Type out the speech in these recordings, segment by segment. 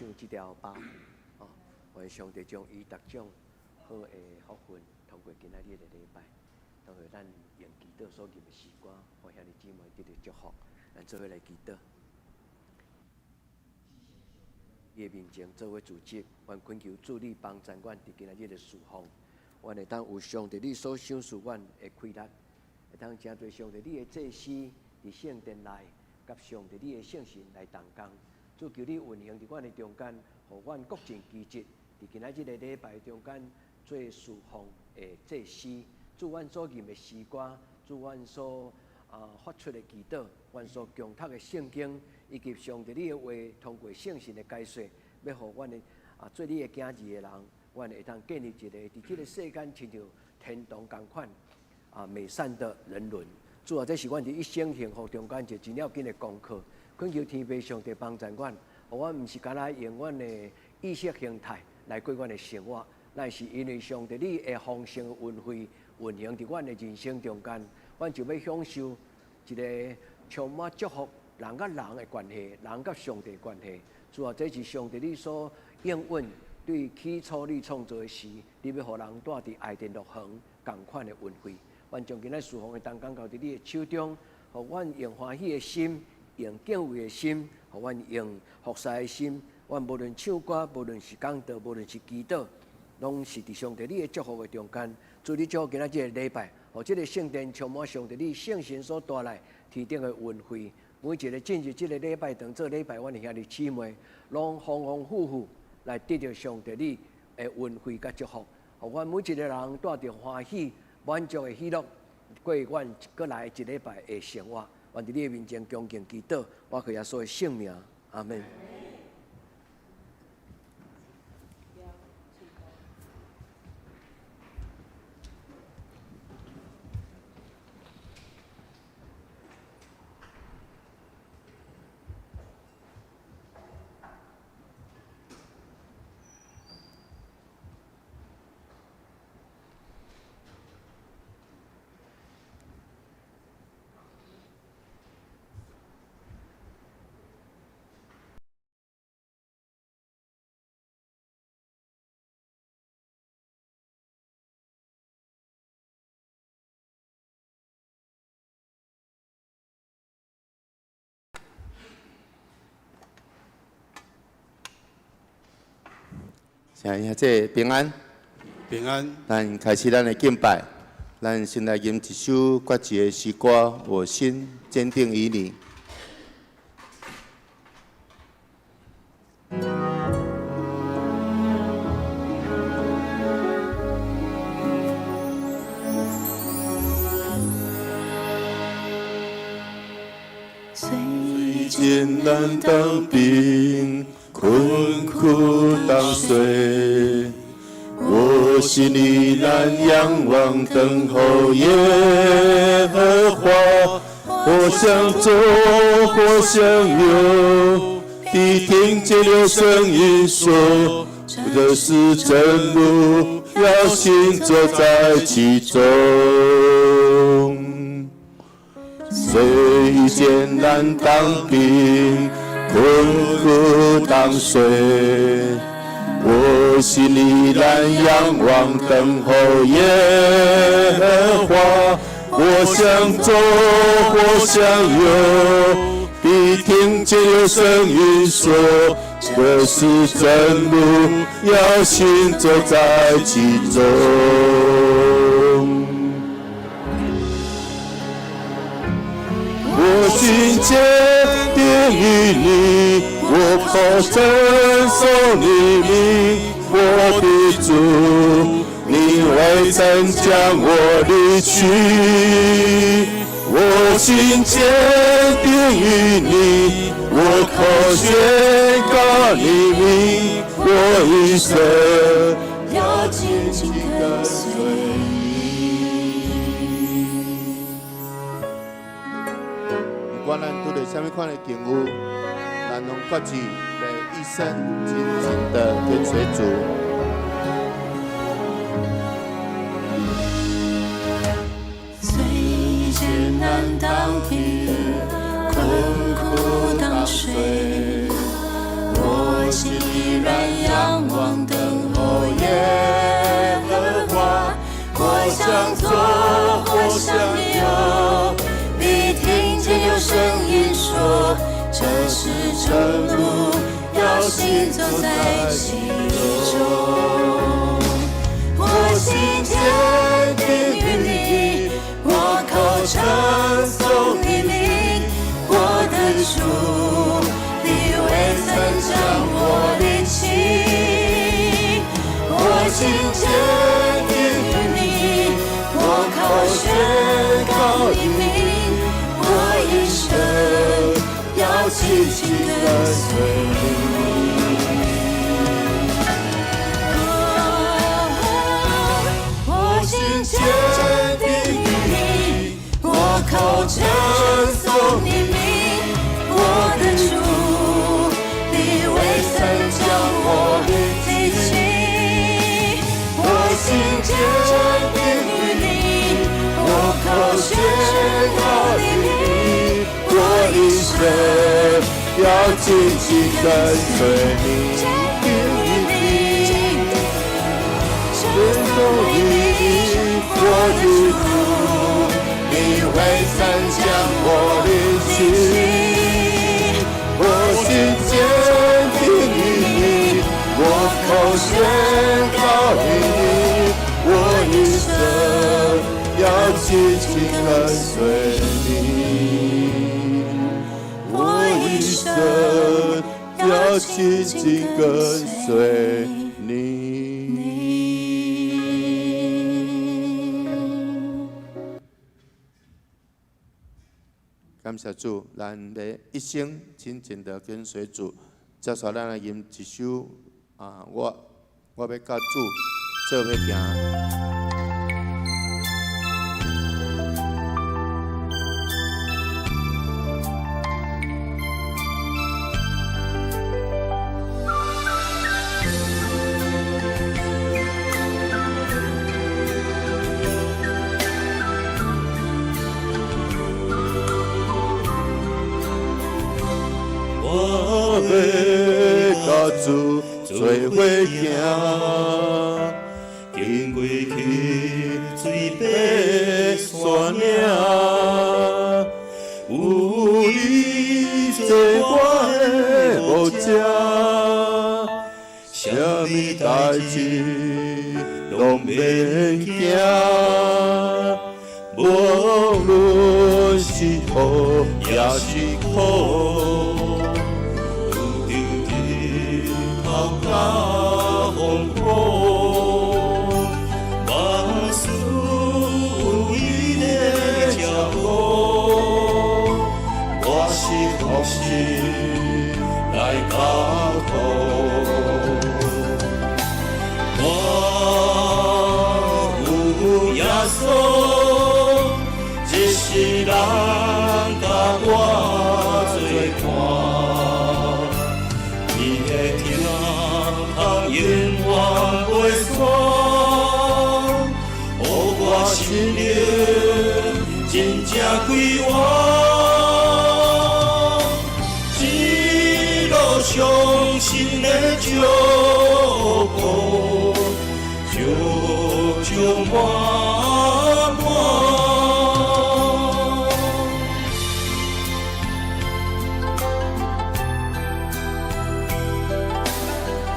享這條百句，哦，願上帝將伊逐種好的福分，通過今仔日的禮拜，通過咱用祈禱所吟的詩歌，予兄弟姊妹得著祝福。咱做伙來祈禱。伊的面前做伙組織，願懇求主你幫助阮佇今仔日的事奉，阮會當有上帝你所賞賜阮的氣力，會當成做上帝你的祭司，佇聖殿內，佮上帝你的聖神來同工。主求你運行佇阮的中間，予阮各盡其職，佇今仔日的禮拜中間做事奉的祭司。主阮所吟的詩歌，主阮所發出的祈禱，阮所誦讀的聖經，以及上帝你的話，通過聖神的解說，欲予阮的做你的囝兒的人，阮會當建立一个佇這个世間親像天堂仝款美善的人倫。主啊，這是阮佇一生幸福中間一个真要緊的功課。懇求天父上帝幫助阮，予阮毋是干焦用阮的意識形態來過阮的生活，乃是因為上帝你的豐盛恩惠運行佇阮的人生中間，阮就欲享受一个充滿祝福人佮人的關係，人佮上帝的關係。主啊，這是上帝你所應允對起初你創造的時，你欲予人住佇愛殿樂園仝款的恩惠。阮將今仔事奉的同工交佇你的手中，予阮用歡喜的心，用敬畏的心，予阮用服侍的心。阮無論唱歌，無論是講道，無論是祈禱，攏是佇上帝你的祝福的中間。主你祝福今仔這个禮拜，予這个聖殿充滿上帝你聖神所帶來天頂的恩惠。每一个進入這个禮拜當做禮拜，阮的兄弟姊妹，攏豐豐富富來得著上帝你的恩惠佮祝福，予阮每一个人帶著歡喜、滿足的喜樂，過阮閣來一禮拜的生活。願佇你的面前恭敬祈禱，我靠耶穌的聖名，阿們。請兄弟平安，平安。咱開始咱的敬拜，咱先來吟一首決志的詩歌，我心堅定於你。雖艱難當兵，困苦當隨，我心依然仰望等候耶和華。或向左，或向右，必聽見有聲音說：這是正路，要行走在其中。雖艱難當兵，困苦當隨，我心依然仰望等候耶和華。或向左，或向右，必聽見有聲音說：這是正路，要行走在其中。我心堅定於你，我口稱頌你名，我的主，你未曾將我離棄。我心堅定於你，我口宣告你名，我一生要緊緊跟隨你。不管咱拄著啥物款的境遇，咱攏決志來一生緊緊的跟隨主。雖艱難當兵，困苦當隨，我心依然仰望等候耶和華。或向左，或向右，必聽見有聲音說：這是正路，要行走在其中。我心堅定於你，我口稱頌你名，我的主，你未曾將我離棄。我心堅定於你，我口宣告你名，我一生要緊緊跟隨你。我心堅定於你，我口稱頌你名，我的主，你未曾將我離棄。我心堅定於你，我口宣告你名，我一生要緊緊跟隨你。堅定於你，稱頌你名，我的主，你未曾將我離棄。我心堅定於你，我口宣告你名，我一生要緊緊跟隨你。我一生要緊緊跟隨你。你。感謝主，咱的一生緊緊的跟隨主。接下來，咱來吟一首啊，我欲佮主做伙行。我欲佮主做伙行，經過溪水爬山嶺，有伊做我的牧者，啥物代誌攏免驚，無論是好抑是苦。遇著日頭佮風雨，萬事有伊咧照顧，我是放心來交託。我有耶穌，一世人佮我做伴。伊的疼痛永遠袂散，予我心靈真正快活。一路上神的照顧，足足滿滿。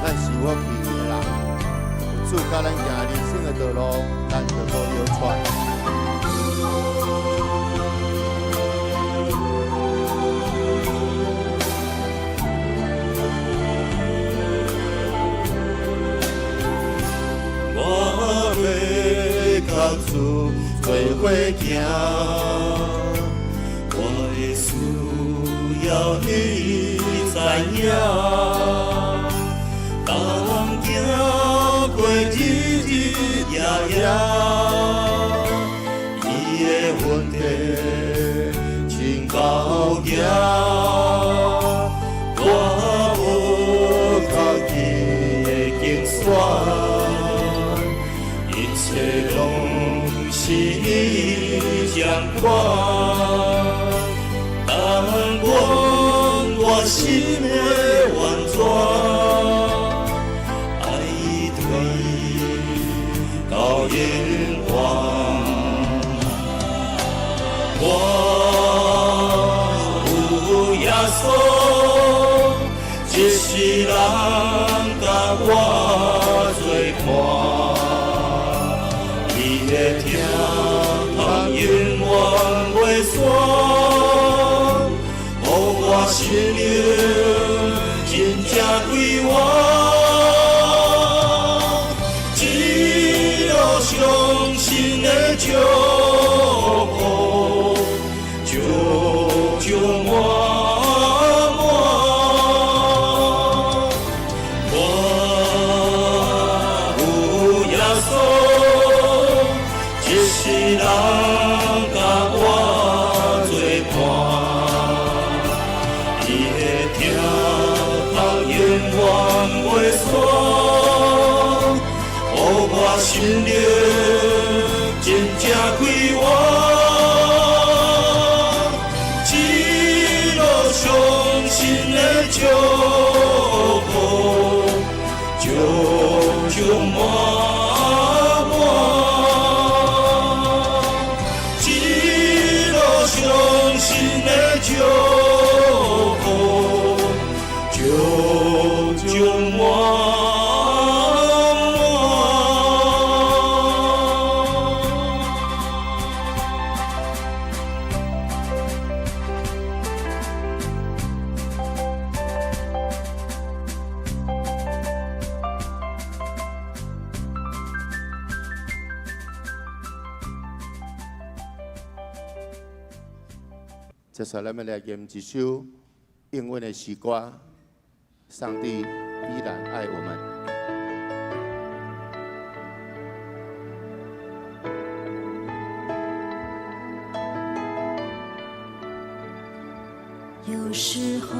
咱是有福氣的人，有主佮咱行人生的道路，咱就無搖掣。我欲佮主做伙行，我的需要伊知影，同行過日日夜夜，伊的恩典真厚行，我無家己的競選。一切攏是伊掌管，但願我心的完全，稣，一世人佮我做伴，伊的疼痛永远袂散，予我心灵真正快活。一路上神的祝福，足足满满。我有耶稣，一世人佮我做伴，伊的疼痛永远袂散，予我心灵真正快活。一路上神的祝福，足足满满。一路上神的祝福，足足满满。接下来，咱们来念一首英文的诗歌。上帝依然爱我们。有时候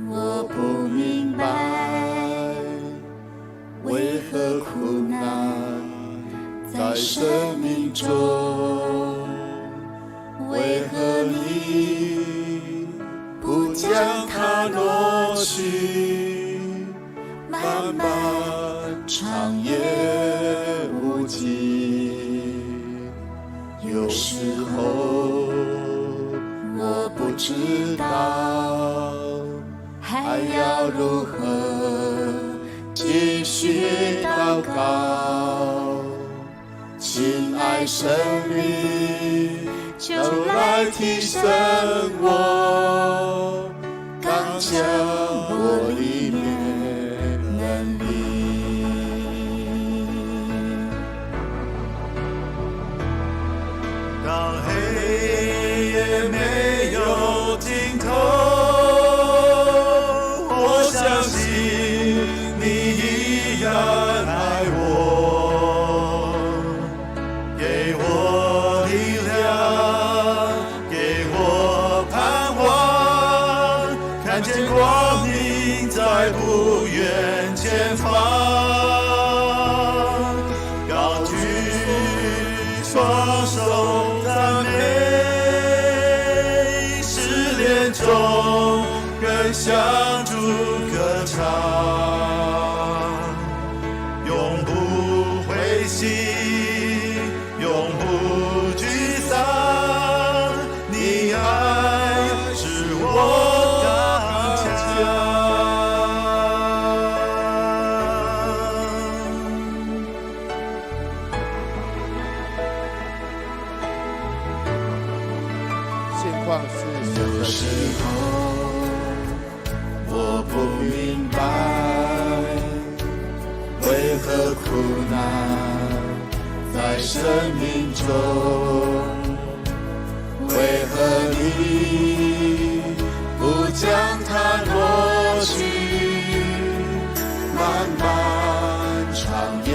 我不明白，为何苦难在生命中，为何你不将它挪去？漫漫长夜无际。有时候我不知道还还要如何继续祷告，亲爱圣灵，就就来来提提升升我，刚强强我我里里面面能力。当黑夜没有尽头，我相信你依然爱我，给我力量，给我盼望，看见光明在不远前方。高举双手赞美，试炼中更向主歌唱，永不灰心，永不沮丧，你爱是我刚强。现况是神的旨意。我不明白，为何苦难在生命中，为何你不将它挪去？漫漫长夜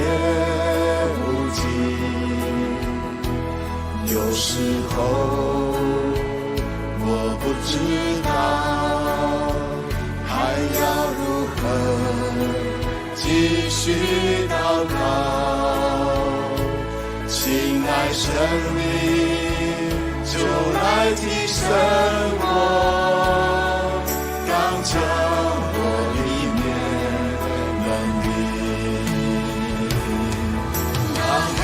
无际。有时候我不知道还要如何继续祷告，亲爱圣灵，就来提升我，刚强我里面能力。当黑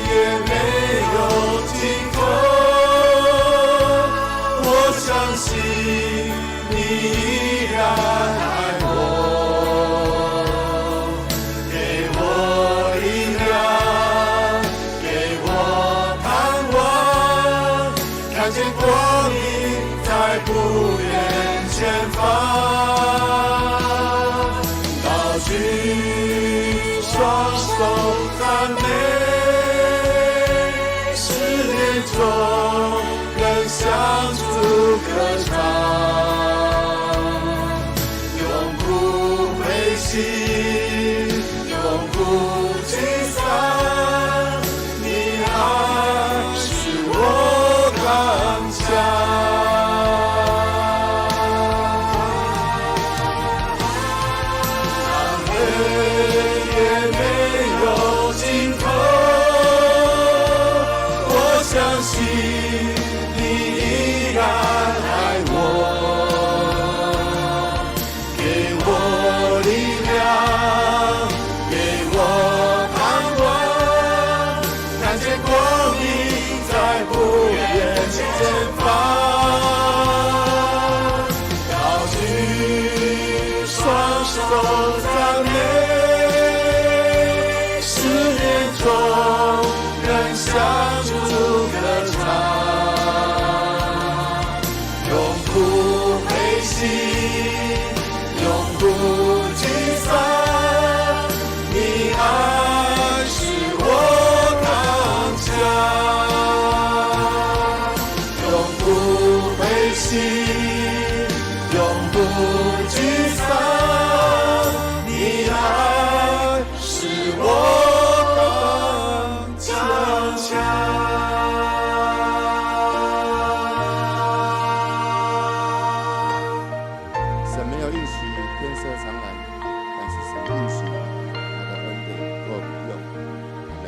夜没有尽头，我相信明在不遠前方。高舉雙手讚美，試煉中仍向主歌唱，永不灰心，永不沮喪，你愛是我剛強。當黑夜沒有盡頭，我相信你依然愛我，給我力量，給我盼望，看見光明在不遠前方。高舉雙手讚美，試煉中仍向主歌唱，永不灰心，永不沮喪，你愛是我剛強，永不灰心，永不沮喪，你愛是我剛強。神沒有應許天色常藍，但是神應許他的恩典夠我們用。阿門。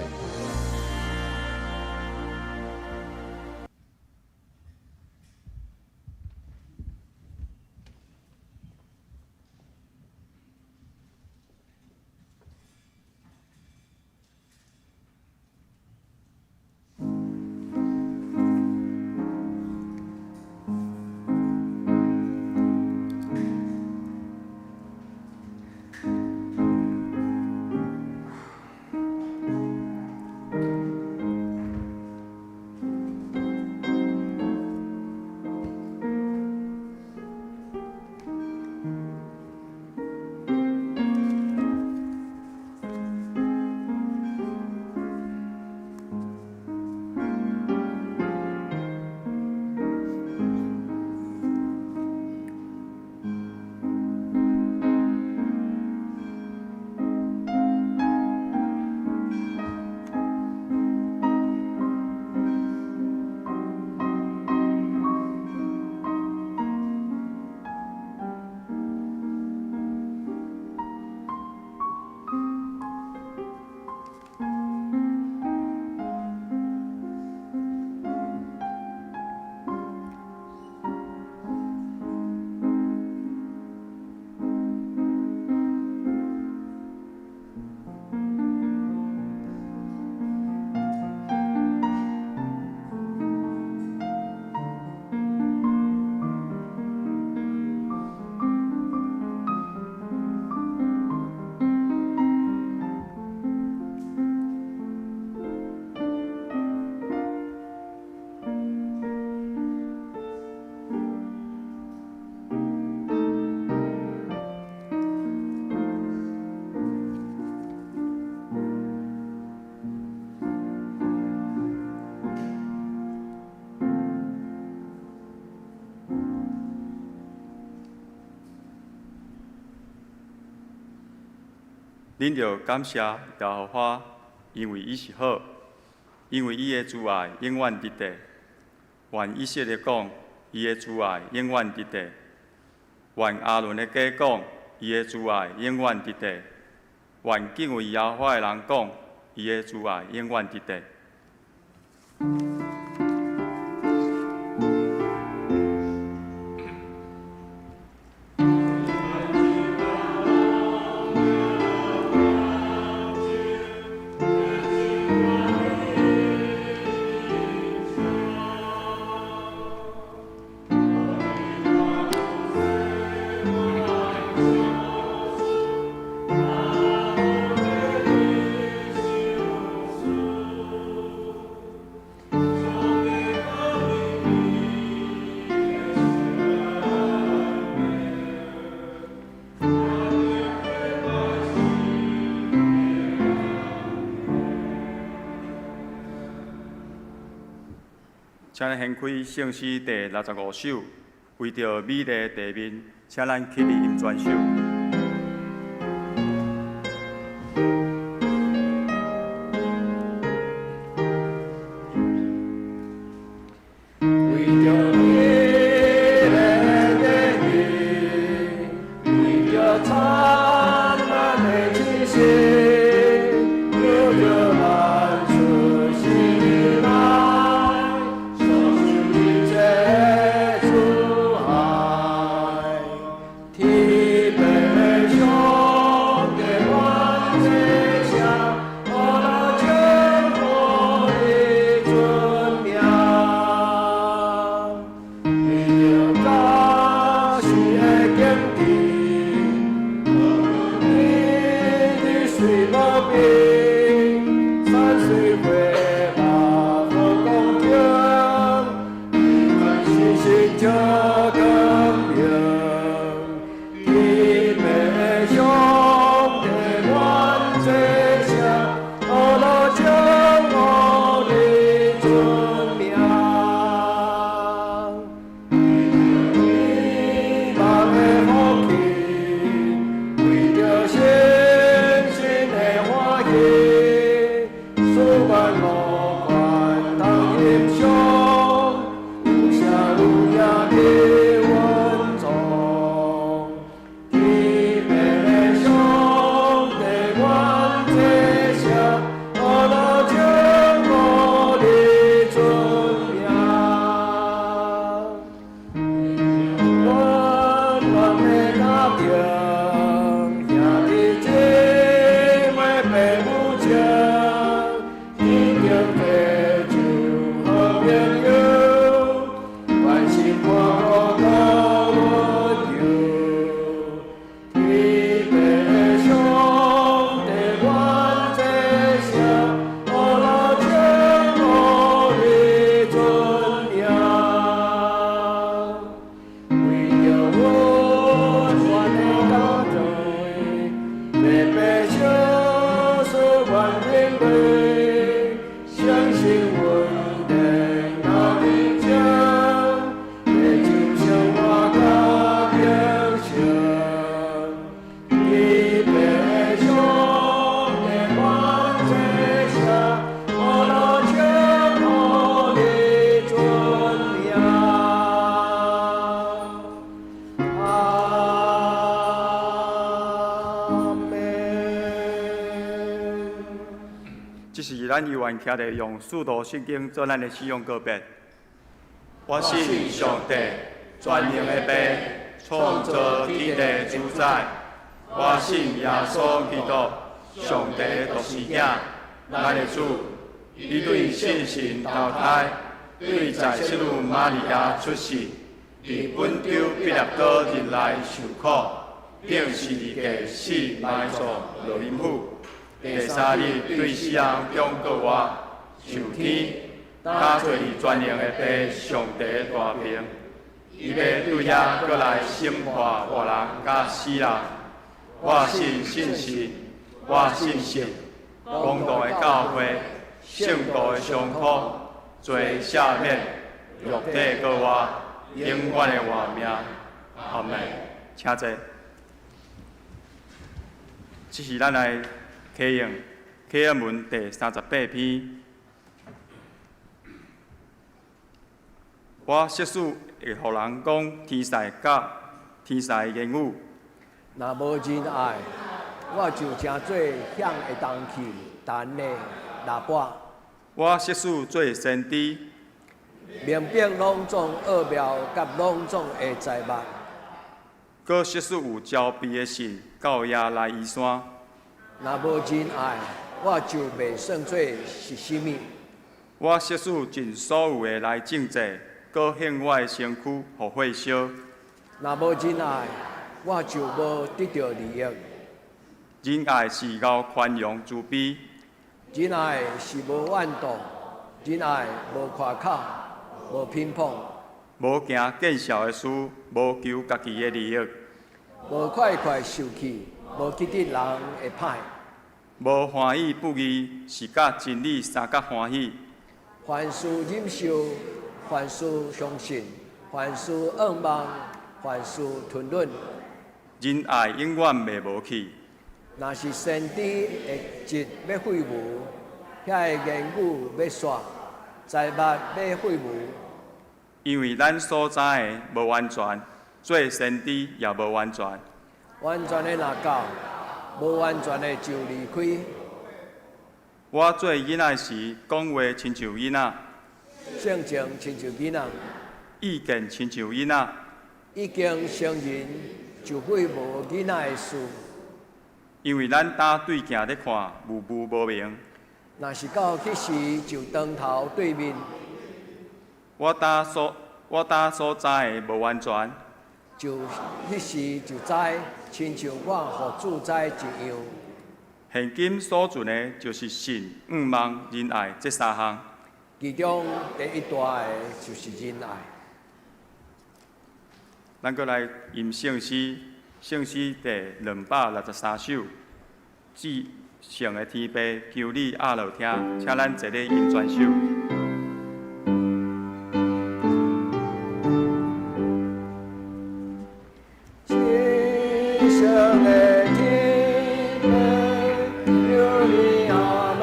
恁著感謝耶和華，因為伊是好，因為伊的慈愛永遠佇地。願以色列講，伊的慈愛永遠佇地。願亞倫的家講，伊的慈愛永遠佇地。願敬畏耶和華的人講，伊的慈愛永遠佇地。請咱掀開聖詩第65首，為著美麗地面，請咱起立吟全首。為著美麗地面，為著燦爛的氣息，得著萬出心來，所受一切慈愛，天父上帝萬祭司，我來稱呼你尊名。為著早時的景致，你的水無邊，山水花木好光景，星星照光明。天父上帝萬祭司，我來稱呼你尊名。希望的福氣，為著信心的歡喜，賜阮無關當欣賞，有聲有影的穩重。天父上帝萬祭司，我來稱呼你尊名。溫暖的家庭，兄弟姊妹爸母情，天頂地就好朋友，關心看顧夠溫柔。天父上帝萬祭司，我來稱呼你尊名。為著溫暖的家庭，白白相思萬人淚，相信穩定家庭情，地球生活甲平成。天父上帝萬祭司，我來稱呼你尊名。阿們。這是咱猶原徛佇用使徒信經做咱的信仰告別。我信上帝，全能的父，創造天地主宰。我信耶穌基督，上帝的獨生子，咱的主。伊對聖神投胎，對在聖女瑪利亞出世，佇本丟彼拉多任內受苦，釘十字架死埋葬落陰府。第三日對死人中復活，上天，搭坐佇全能的父上帝的大爿。伊欲對遐閣來審判活人佮死人。我信聖神，我信聖公同的教會，聖徒的相托，罪赦免，肉體復活，永遠的活命。阿們，請坐。這是咱來啟應啟應文第38篇。我設使會予人講天使佮天使的言語，若無仁愛，我就成做響的銅器、彈的喇叭。我設使做先知，明白攏總奧妙佮攏總的才物。閣設使有招避的信到耶來伊山。若無仁愛，我就袂算做是啥物。我設使盡所有的來賑濟，閣獻我的身軀予火燒。若無仁愛，我就無得著利益。仁愛是夠寬容慈悲。仁愛是無怨妒，仁愛無誇口，無偏頗，無行見笑的事，無求家己的利益，無快快受氣，無記得人的歹，無歡喜不義，是佮真理相佮歡喜。凡事忍受，凡事相信，凡事仰望，凡事吞忍。仁愛永遠袂無去。若是先知的職欲廢無，遐个言語欲煞，才物欲廢無。因為咱所知的無完全，做先知也無完全。完全的若到，無完全的就離開。我做囡仔時，講話親像囡仔，性情親像囡仔，意見親像囡仔。已經成人，就廢無囡仔的事。因為咱擔對鏡咧看，霧霧無明。若是到彼時，就當頭對面。我擔所知的無完全，就彼時就知，親像我予主知一樣。現今所存的，就是信、仰望、仁愛這三項。其中第一大的就是仁愛。咱閣來吟聖詩，聖詩第263首，至聖的天父，求你鴨落聽，請咱齊咧吟全首。至聖的天父，求你鴨落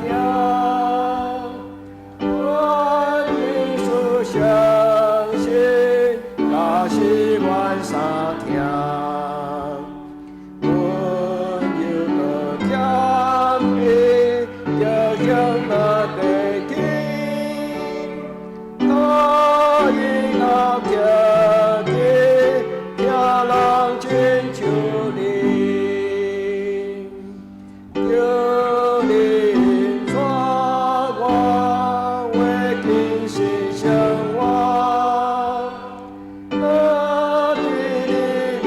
聽，阮必須相信，若是阮相疼，阮又閣謙卑，著向那地天，他應鴨聽見，聽人請求你，求你帶我為真實生活，我佇你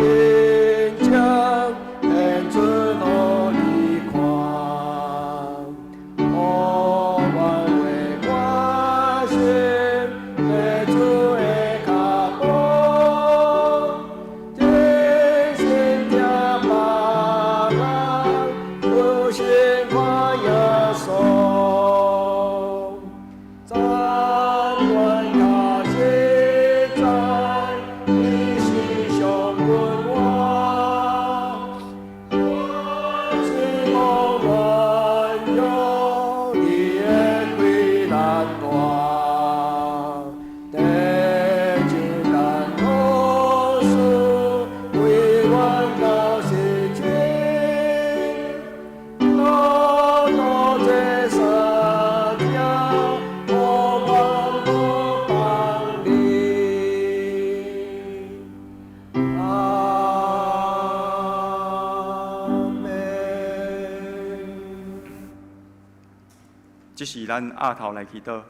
面前顯出予你看，予阮會關心在主的跤步，真心聽別人，有心看耶穌。讚阮較實在，你是上君王，我希望榮耀你的魁力大，地就艱苦事，為阮到實情，落到這三聽，無放不放你。阿們。這是咱鴨頭來祈禱。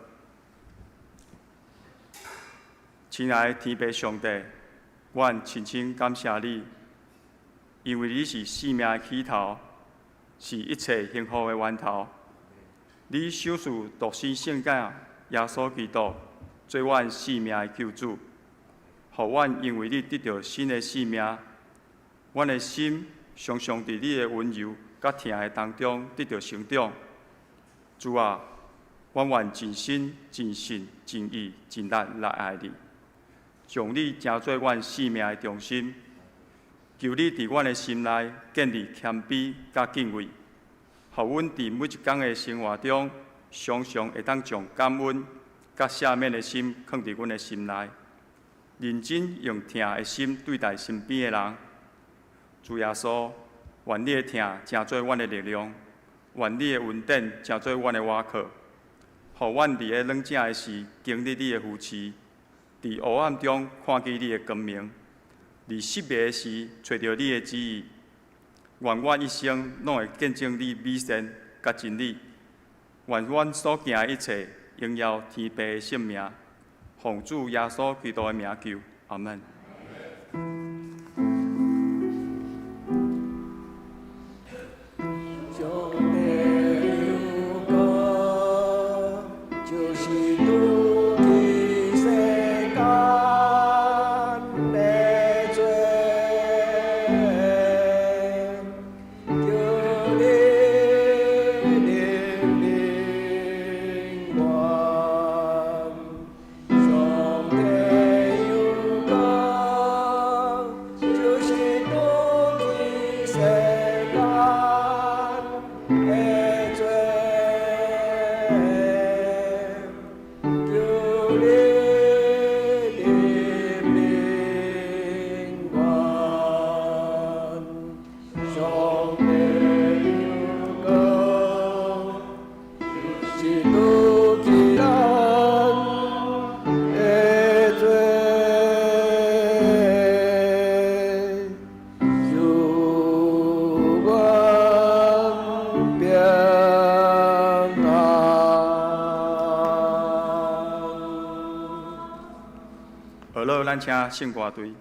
親愛的天父上帝，阮深深感謝你，因為你是生命的起頭，是一切幸福的源頭。你賞賜獨生聖子耶穌基督做阮生命的救主，予阮因為你得著新的生命，阮的心常常佇你的溫柔佮疼的當中得著成長。主啊，阮願盡心、盡性、盡意、盡力來愛你，將你成做阮生命的中心。求你佇阮的心內建立謙卑佮敬畏，予阮佇每一工的生活中，常常會當將感恩佮赦免的心囥佇阮的心內，認真用疼的心對待身邊的人。主耶穌，願你的疼成做阮的力量，願你的恩典成做阮的倚靠，予阮佇咧軟正的時經歷你的扶持，佇黑暗中看見你的光明，佇失迷的時揣著你的旨意。願阮一生攏會見證你美善佮真理。願阮所行的一切榮耀天父的聖名，奉主耶穌基督的名求，阿們。上帝有國，就是拄去世間的罪，求你憐憫阮。上咱請聖歌隊。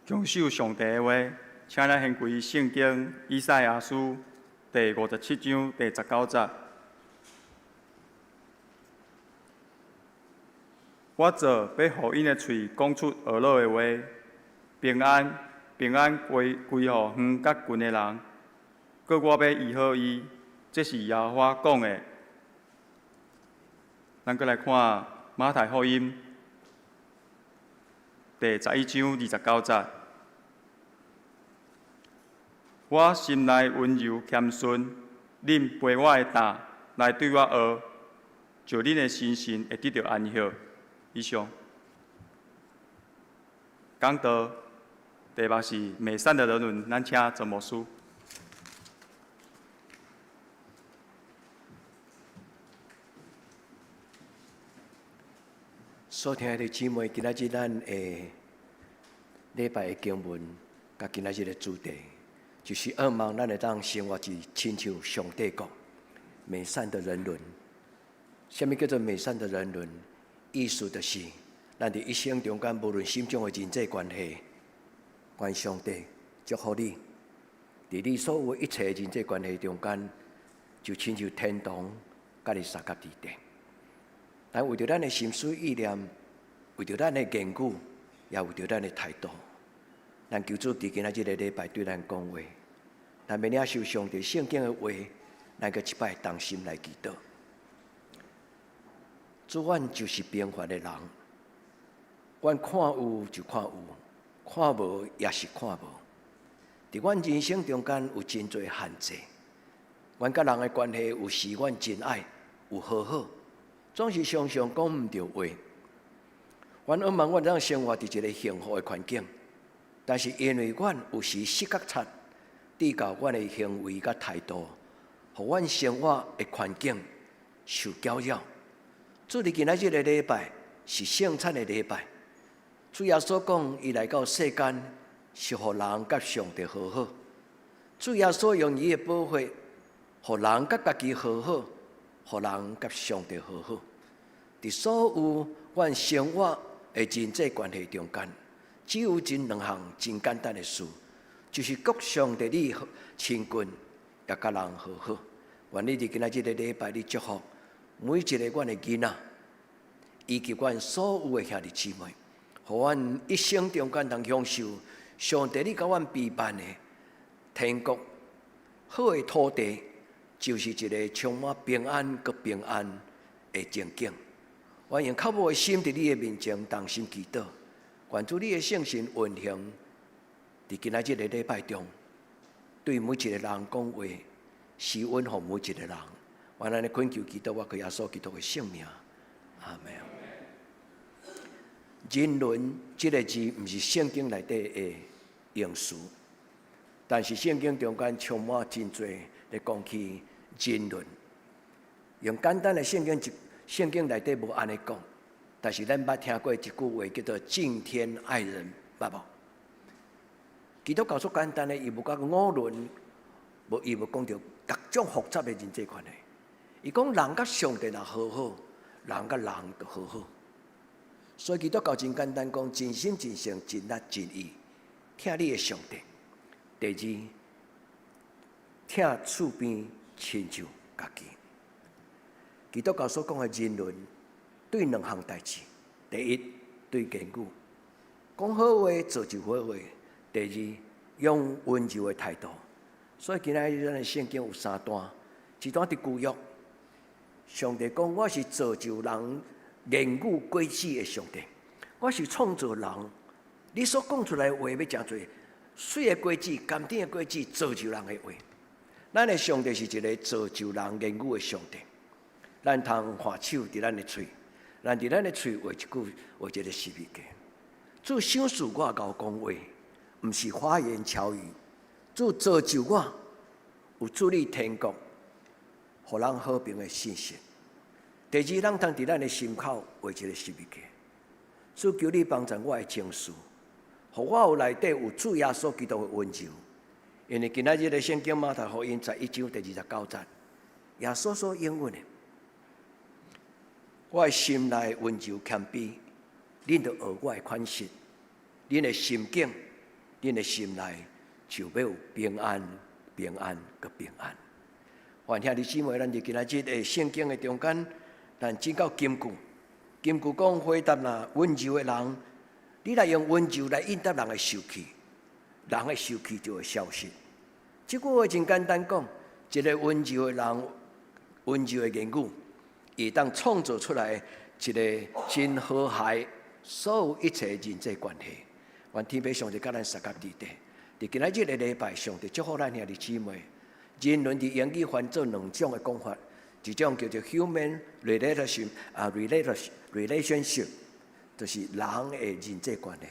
享受上帝的話，請咱掀開聖經以賽亞書第57章第19節。我做欲予𪜶的喙講出呵咾的話，平安，平安歸歸予遠佮近的人，閣我欲醫好伊，這是耶和華講的。咱閣來看馬太福音第11章29節。我心內溫柔謙遜，恁背我的擔來對我學，就恁的心神會得著安息。以上講道題目是美善的人倫，咱請陳牧師。所聽的姊妹，今仔日咱會禮拜的經文，佮今仔日的主題，就是向望咱會當生活是親像上帝國美善的人倫。啥物叫做美善的人倫？意思就是，咱佇一生中間，無論啥種的人際關係，願上帝祝福你，佇你所有一切人際關係中間，就親像天堂佮你相佮佇底。但為著咱的心思意念，為著咱的言語，也為著咱的態度，咱求主佇今仔這個禮拜對咱講話，咱欲領受上帝聖經的話，咱閣一擺同心來祈禱。主，阮就是平凡的人，阮看有就看有，看無也是看無。佇阮人生中間有真濟限制，阮佮人的關係有時阮真愛，有和好，總是常常講毋著話。阮向望阮當生活佇一個幸福的環境，但是因為阮有時失覺察，致到阮的行為佮態度，予阮生活的環境受攪擾。主佇今仔這個禮拜是聖餐的禮拜，主耶穌講，伊來到世間是予人佮上帝和好。主耶穌用伊的寶血，予人佮家己和好，予人佮上帝和好。佇所有阮生活的人際關係中間，只有這兩項真簡單的事，就是佮上帝你親近，也佮人和好。願你佇今仔這個禮拜，你祝福每一個阮的囡仔，以及阮所有的兄弟姊妹，予阮一生中間通享受上帝你共阮備辦的天國好的土地，就是一個充滿平安閣平安的情景。我用渴慕的心佇你的面前同心祈禱，願主你的聖神運行佇今仔這個禮拜中，對每一個人講話，施恩予每一個人。願咱的懇求祈禱，我靠耶穌基督的聖名，阿門。人倫這個字毋是聖經內底的用詞，但是聖經中間充滿真濟咧講起人倫。用簡單的聖經一聖經內底無按呢講，但是咱捌聽過一句話叫做“敬天愛人”，捌無？基督教足簡單的，伊無講五倫，無伊無講著各種複雜的人際關係。伊講人佮上帝若和好，人佮人就和好。所以基督教真簡單講，盡心盡性盡力盡意，疼你的上帝。第二，疼厝邊親像家己。基督教所講的人倫，對兩項代誌。第一，對言語，講好話造就好話；第二，用溫柔的態度。所以今仔日咱的聖經有三段，一段佇舊約，上帝講我是造就人言語果子的上帝，我是創造人。你所講出來的話欲誠濟媠的果子、甘甜的果子，造就人的話。咱的上帝是一個造就人言語的上帝。咱通看手佇咱的喙，咱佇咱的喙畫一句，畫一個十字架。主賞賜我𠢕講話，毋是花言巧語。主造就我有處理天國，予人和平的信息。第二，咱通佇咱的心口畫一個十字架。主求你幫助我的情緒，予我有內底有主耶穌基督的溫柔。因為今仔日的聖經馬太福音11章第29節，耶穌所應允的。我的心內溫柔謙卑，恁著學我的款式，恁的心境，恁的心內就欲有平安、平安閣平安。願兄弟姊妹，咱佇今仔日的聖經的中間，咱進到金句。金句講回答若溫柔的人，你來用溫柔來應答人的受氣，人的受氣就會消失。這句話真簡單講，一個溫柔的人，溫柔的言語，會當創造出來一個真和諧，所有一切人際關係。願天父上帝佮咱相佮佇底。佇今仔日的禮拜，上帝祝福咱兄弟姊妹。人倫佇英語翻做兩種的講法，一種叫做 human relation 啊 relationship，就是人的人際關係。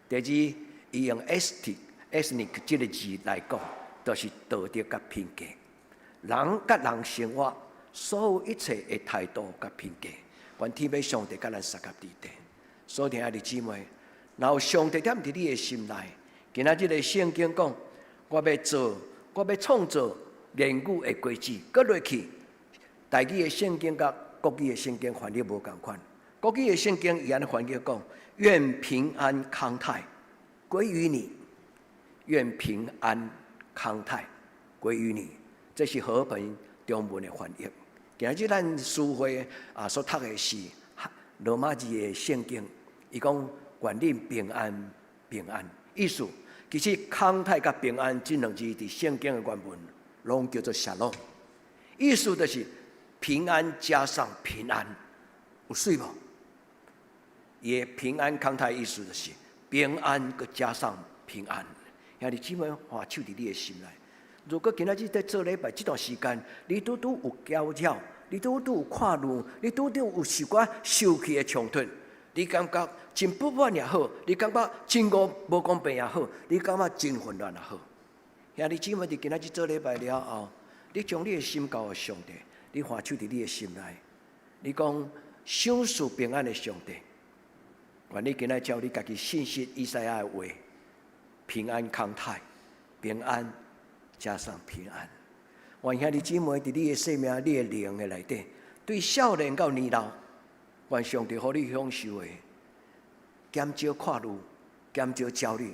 第二，伊用 ethic ethic 這個字來講，就是道德佮品格。人佮人生活，所有一切的態度佮品格，願天父上帝佮咱相佮佇底。所以，兄弟姊妹，然後上帝踮佇你的心內，今仔這个聖經講，我欲做，我欲創造言語的果子，閣落去，台語的聖經佮國語的聖經翻譯無仝款。國語的聖經伊按呢翻譯講：願平安康泰歸於你，願平安康泰歸於你。這是和合本中文的翻譯。今日咱書會啊所讀的是羅馬字的聖經，伊講願恁平安平安，意思其實康泰佮平安這兩字佇聖經的原文攏叫做 shalom，意思就是平安加上平安，有媠無？伊的平安康泰意思就是平安閣加上平安，兄弟姊妹，看手佇你的心內。如果今仔日佇做禮拜這段時間，你拄拄有攪擾，你拄拄有看怒，你拄拄有受寡受氣的衝突，你感覺真不滿也好，你感覺真無公平也好，你感覺真混亂也好，兄弟姊妹，佇今仔日做禮拜了後，你將你的心交予上帝，你看手佇你的心內，你講賞賜平安的上帝，願你今仔照你家己信實以賽亞的話，平安康泰，平安加上平安。願兄弟姊妹佇你的生命、你的靈的內底，對少年到年老，願上帝予你享受的減少看慮、減少焦慮，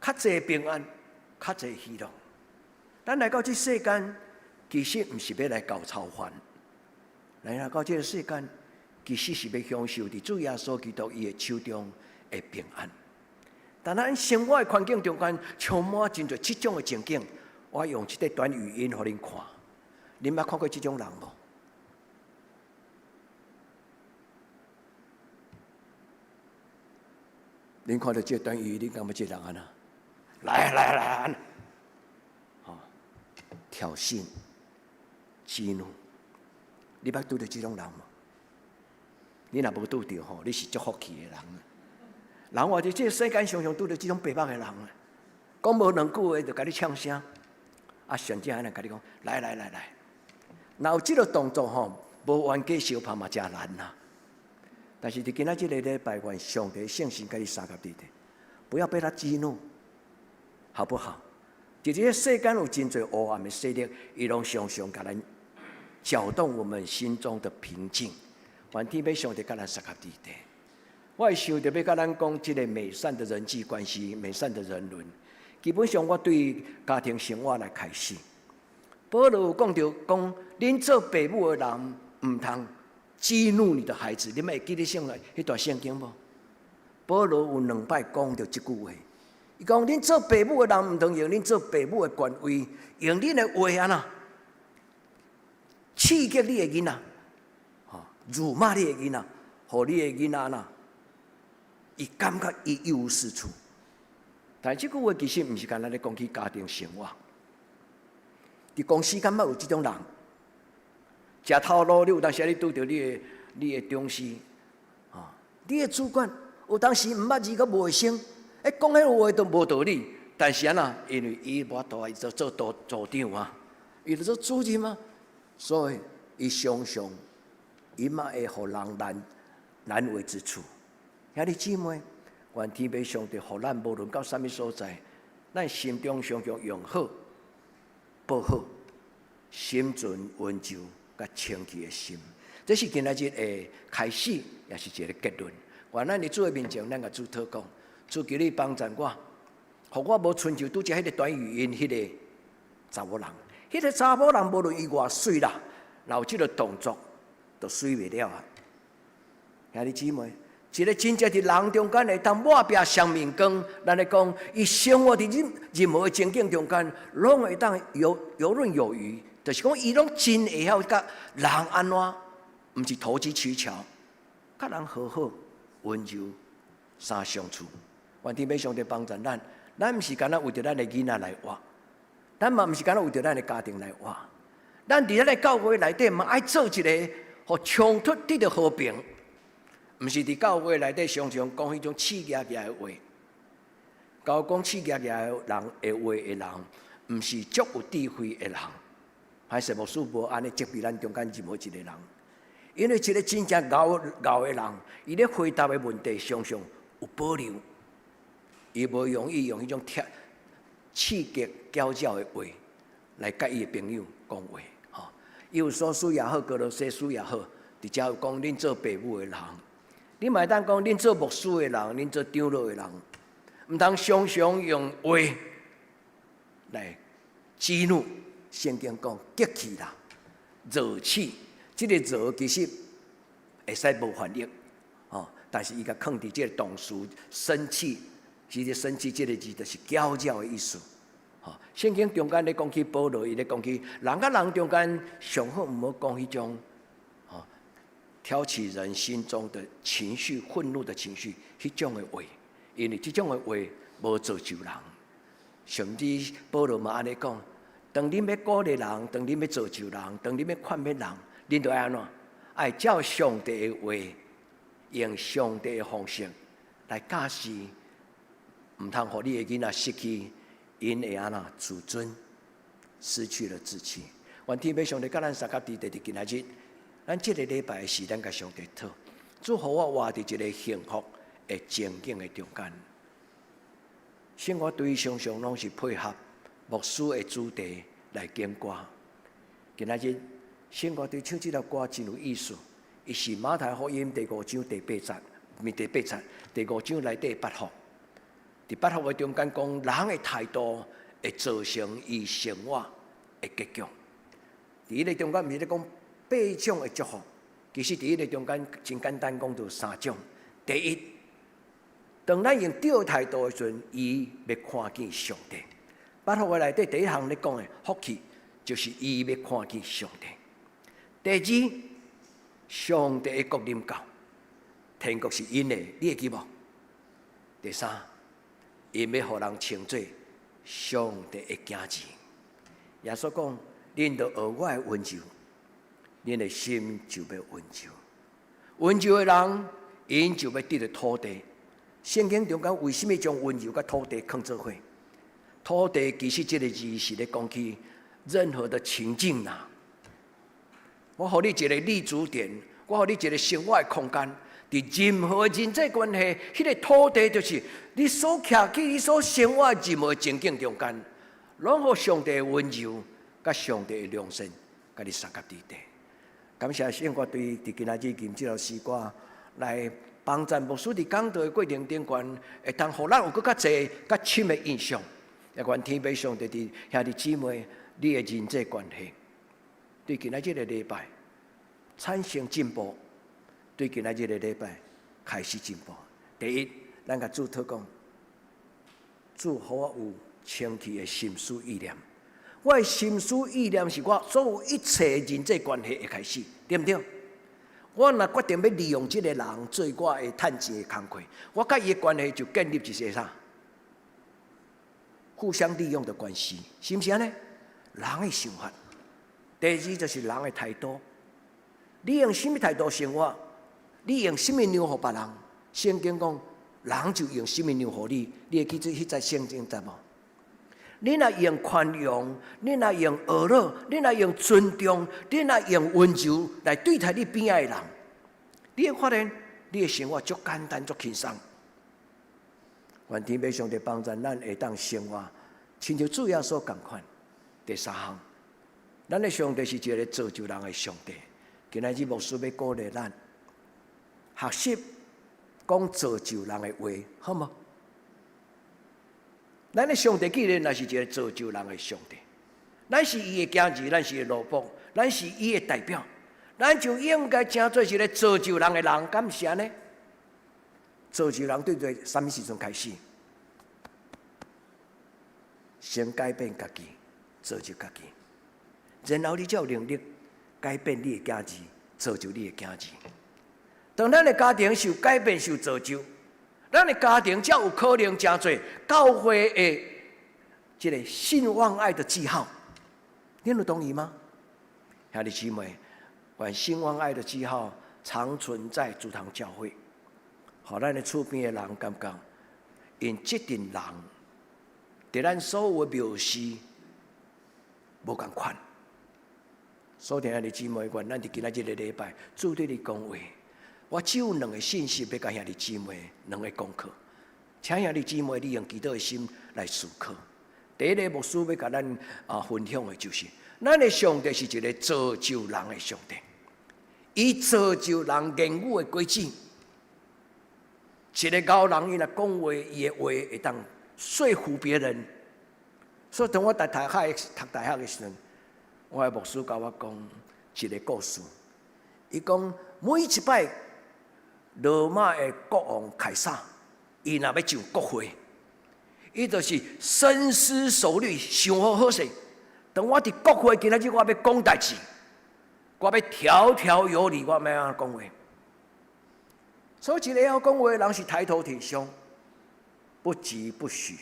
較濟平安、較濟喜樂。咱來到這世間，其實毋是欲來猴操煩。來到這个世間，其實是欲享受佇主耶穌基督伊的手中的平安。但咱生活的環境中間，充滿真濟這種的情景。我用這個短語音予恁看，恁捌看過這種人無？恁看著這個短語音，恁感覺這個人按怎？來啊來啊來啊！吼，挑釁、激怒，你捌拄著這種人無？你若無拄著吼，你是足福氣的人。人活佇這個世間常常拄著這種白目的人啊，講無兩句話就共你嗆聲，啊，甚至還會共你講，來來來來，若有這个動作吼，無冤家相拍嘛誠難啦。但是佇今仔這个禮拜，願上帝聖神共你相佮佇咧，不要被他激怒，好不好？佇這个世間有真濟黑暗的勢力，伊攏常常共咱攪動我們心中的平靜。願天父上帝共咱相佮佇咧。我會想著欲共咱講這个美善的人際關係、美善的人倫。基本上，我對家庭生活來開始。保羅有講著講，恁做爸母的人毋通激怒你的孩子。你們會記得聖彼段聖經無？保羅有兩擺講著這句話。伊講，恁做爸母的人毋通用恁做爸母的權威，用恁的話按怎刺激你的囡仔，吼，辱罵你的囡仔，予你的囡仔按怎，伊感覺伊一無是處。但這句話其實毋是干焦咧講起家庭生活。佇公司敢捌有這種人，食頭路，你有當時你拄著你的上司，吼，你的主管有當時毋捌字閣無會生，欸，講彼話都無道理。但是按怎？因為伊無法度，伊就做組組長啊，伊就做主任啊，所以伊常常伊嘛會予人難難為之處。兄弟姊妹，願天父上帝予咱無論到啥物所在，咱心中常常用好、報好、心存溫柔佮清氣的心。這是今仔日的開始，也是一个結論。願咱佇主的面前，咱共主禱告，主求你幫助我，予我無親像拄才彼個短語音彼个查某人，彼个查某人無論伊偌媠啦，若有這个動作，就媠袂了啊！兄弟姊妹，一个真正佇人中間會當抹拚生命光，咱來講，伊生活佇任任何的情境中間，攏會當游游刃有餘，就是講伊攏真會曉佮人按怎，毋是投機取巧，佮人和好、溫柔相相處。願天父上帝幫助咱，咱毋是干焦為著咱的囡仔來活，咱嘛毋是干焦為著咱的家庭來活，咱佇咱的教會內底嘛愛做一个，予衝突得著和平。毋是佇教會內底常常講彼種刺激激的話，講講刺激激的人的話的人，毋是足有智慧的人。歹勢牧師無按呢責備咱中間任何一个人，因為一个真正𠢕𠢕的人，伊咧回答的問題常常有保留。伊無容易用彼種挑刺激攪擾的話來佮伊的朋友講話，吼。以弗所書也好，歌羅西書也好，直接有講恁做爸母的人，你嘛會當講恁做牧師的人，恁做長老的人，毋通常常用話來激怒。聖經講激氣啦，熱氣，這個熱其實會使無翻譯，吼，但是伊共囥佇這個動詞生氣，其實生氣這個字就是攪擾的意思。吼，聖經中間咧講起保羅，伊咧講起人佮人中間上好毋好講彼種，吼，挑起人心中的情緒、憤怒的情緒，彼種的話，因為這種的話無造就人。甚至保羅嘛按呢講。當恁欲鼓勵人，當恁欲造就人，當恁欲勸勉人，恁著愛按怎？愛照上帝的話，用上帝的方式來教示，毋通予你的囡仔失去𪜶的按怎自尊，失去了志氣。願天父上帝佮咱相佮佇佇今仔日，咱這個禮拜的時間共上帝討，主予我活佇一個幸福的情景的中間。生活對常常攏是配合牧師的主題來揀歌。今仔日聖歌隊唱這首歌真有意思，伊是馬太福音第五章第八節，毋是第八節，第五章內底八福。佇八福的中間講，人的態度會造成伊生活的結局。佇彼个中間，毋是咧講八種的祝福，其實佇彼個中間真簡單講，就三種。第一，當咱用對態度的時陣，伊欲看見上帝。八福的內底第一項咧講的福氣，就是伊欲看見上帝。第二，上帝的國臨到，天國是𪜶的，你會記無？第三，𪜶欲予人稱做上帝的囝兒。耶穌講：恁著學我的溫柔，恁的心就欲溫柔。溫柔的人，𪜶就欲得著土地。聖經中間為啥物將溫柔佮土地囥做伙？土地其實這個字是咧講起任何的情境啦。我予你一個立足點，我予你一個生活的空間，佇任何人際關係，彼個土地就是你所徛起、你所生活任何情境中間，攏予上帝的溫柔、佮上帝的良善，佮你相佮佇底。感謝聖歌隊佇今仔日吟這首詩歌來幫贊牧師佇講道的過程頂懸，會當予咱有閣較濟、較深的印象。也願天父上帝佇兄弟姊妹，你的人際關係，對今仔這個禮拜產生進步，對今仔這個禮拜開始進步。第一，咱共主禱講，主予我有清氣的心思意念。我的心思意念是我所有一切人際關係的開始，對毋對？我若決定欲利用這個人做我的趁錢的工具，我佮伊的關係就建立一個啥？互相利用的關係，是毋是按呢？人的想法，第二就是人的態度。你用啥物態度生活？你用啥物讓予別人？聖經講，人就用啥物讓予你。你會記這彼節聖經節無？你若用寬容，你若用呵咾，你若用尊重，你若用溫柔來對待你邊仔的人，你會發現你的生活足簡單、足輕鬆。願天父上帝幫助咱會當生活，親像主耶穌仝款。第三項，咱的上帝是一個造就人的上帝。今仔日牧師欲鼓勵咱學習講造就人的話，好無？咱的上帝既然若是一個造就人的上帝，咱是伊的囝兒，咱是伊的奴僕，咱是伊的代表，咱就應該成做一個造就人的人，敢是按呢？造就人對對，啥物時陣開始？先改變家己，造就家己，然後你才有能力改變你的囝兒，造就你的囝兒。當咱的家庭受改變、受造就，咱的家庭才有可能成做教會的這個信望愛的記號。你有同意嗎？兄弟姊妹，願信望愛的記號長存在主堂教會，予咱的厝邊的人感覺，𪜶這陣人，佇咱所有的廟事無仝款。所以兄弟姊妹，願咱佇今仔這個禮拜，主對你講話。我只有兩個信息欲共兄弟姊妹，兩個功課。請兄弟姊妹，你用祈禱的心來思考。第一个牧師欲共咱分享的就是，咱的上帝是一个造就人的上帝，伊造就人言語的果子。一个𠢕人，伊若講話，伊的話會當說服別人。所以當我讀大學的時陣，我的牧師共我講一个故事。伊講每一擺羅馬的國王凱撒，伊若欲上國會，伊就是深思熟慮，想好好勢。當我佇國會今仔日我欲講代誌，我欲條條有理，我欲按怎講話。所以一個會曉講話的人是抬頭挺胸，不疾不徐，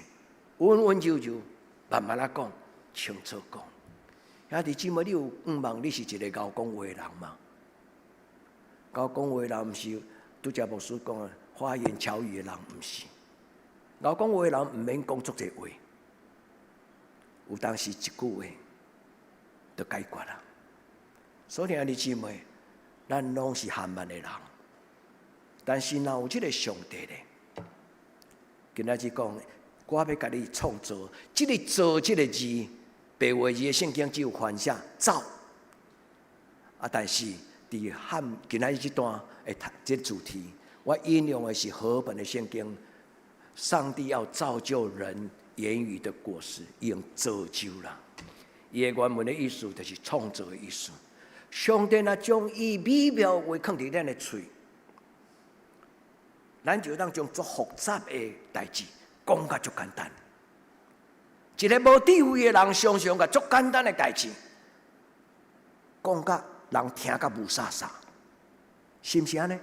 溫溫柔柔，慢慢仔講，清楚講。兄弟姊妹，你有向望你是一個𠢕講話的人嗎？𠢕講話的人毋是拄才牧師講的花言巧語的人，毋是。𠢕講話的人毋免講足濟話，有當時一句話就解決啦。所以兄弟姊妹，咱攏是緩慢的人。但是若有這个上帝咧，今仔日講，我欲共你創造，這个造這个字，白話字的聖經只有翻寫造，啊，但是佇漢今仔日這段的這個主題，我引用的是和本的聖經，上帝要造就人言語的果實，用造就啦。伊的原文的意思就是創造的意思。上帝若將伊美妙話囥佇咱的喙，咱就當將足複雜的代誌講甲足簡單。一个無智慧的人，常常共足簡單的代誌講甲人聽甲霧煞煞，是毋是按呢？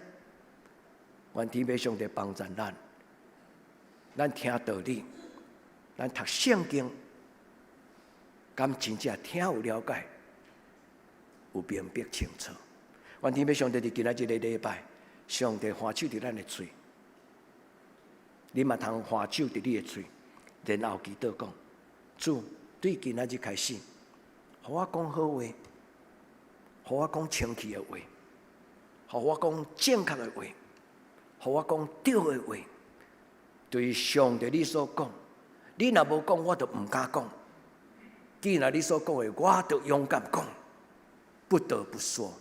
願天父上帝幫助咱，咱聽道理，咱讀聖經，敢真正聽有了解，有明白清楚。願天父上帝佇今仔這个禮拜，上帝按手佇咱的喙，你嘛通按手佇你的喙，然後祈禱講：主，對今仔日開始，予我講好話，予我講清氣的話，予我講正確的話，予我講對的話。對上帝你所講，你若無講，我就毋敢講。既然你所講的，我就勇敢講，不得不說。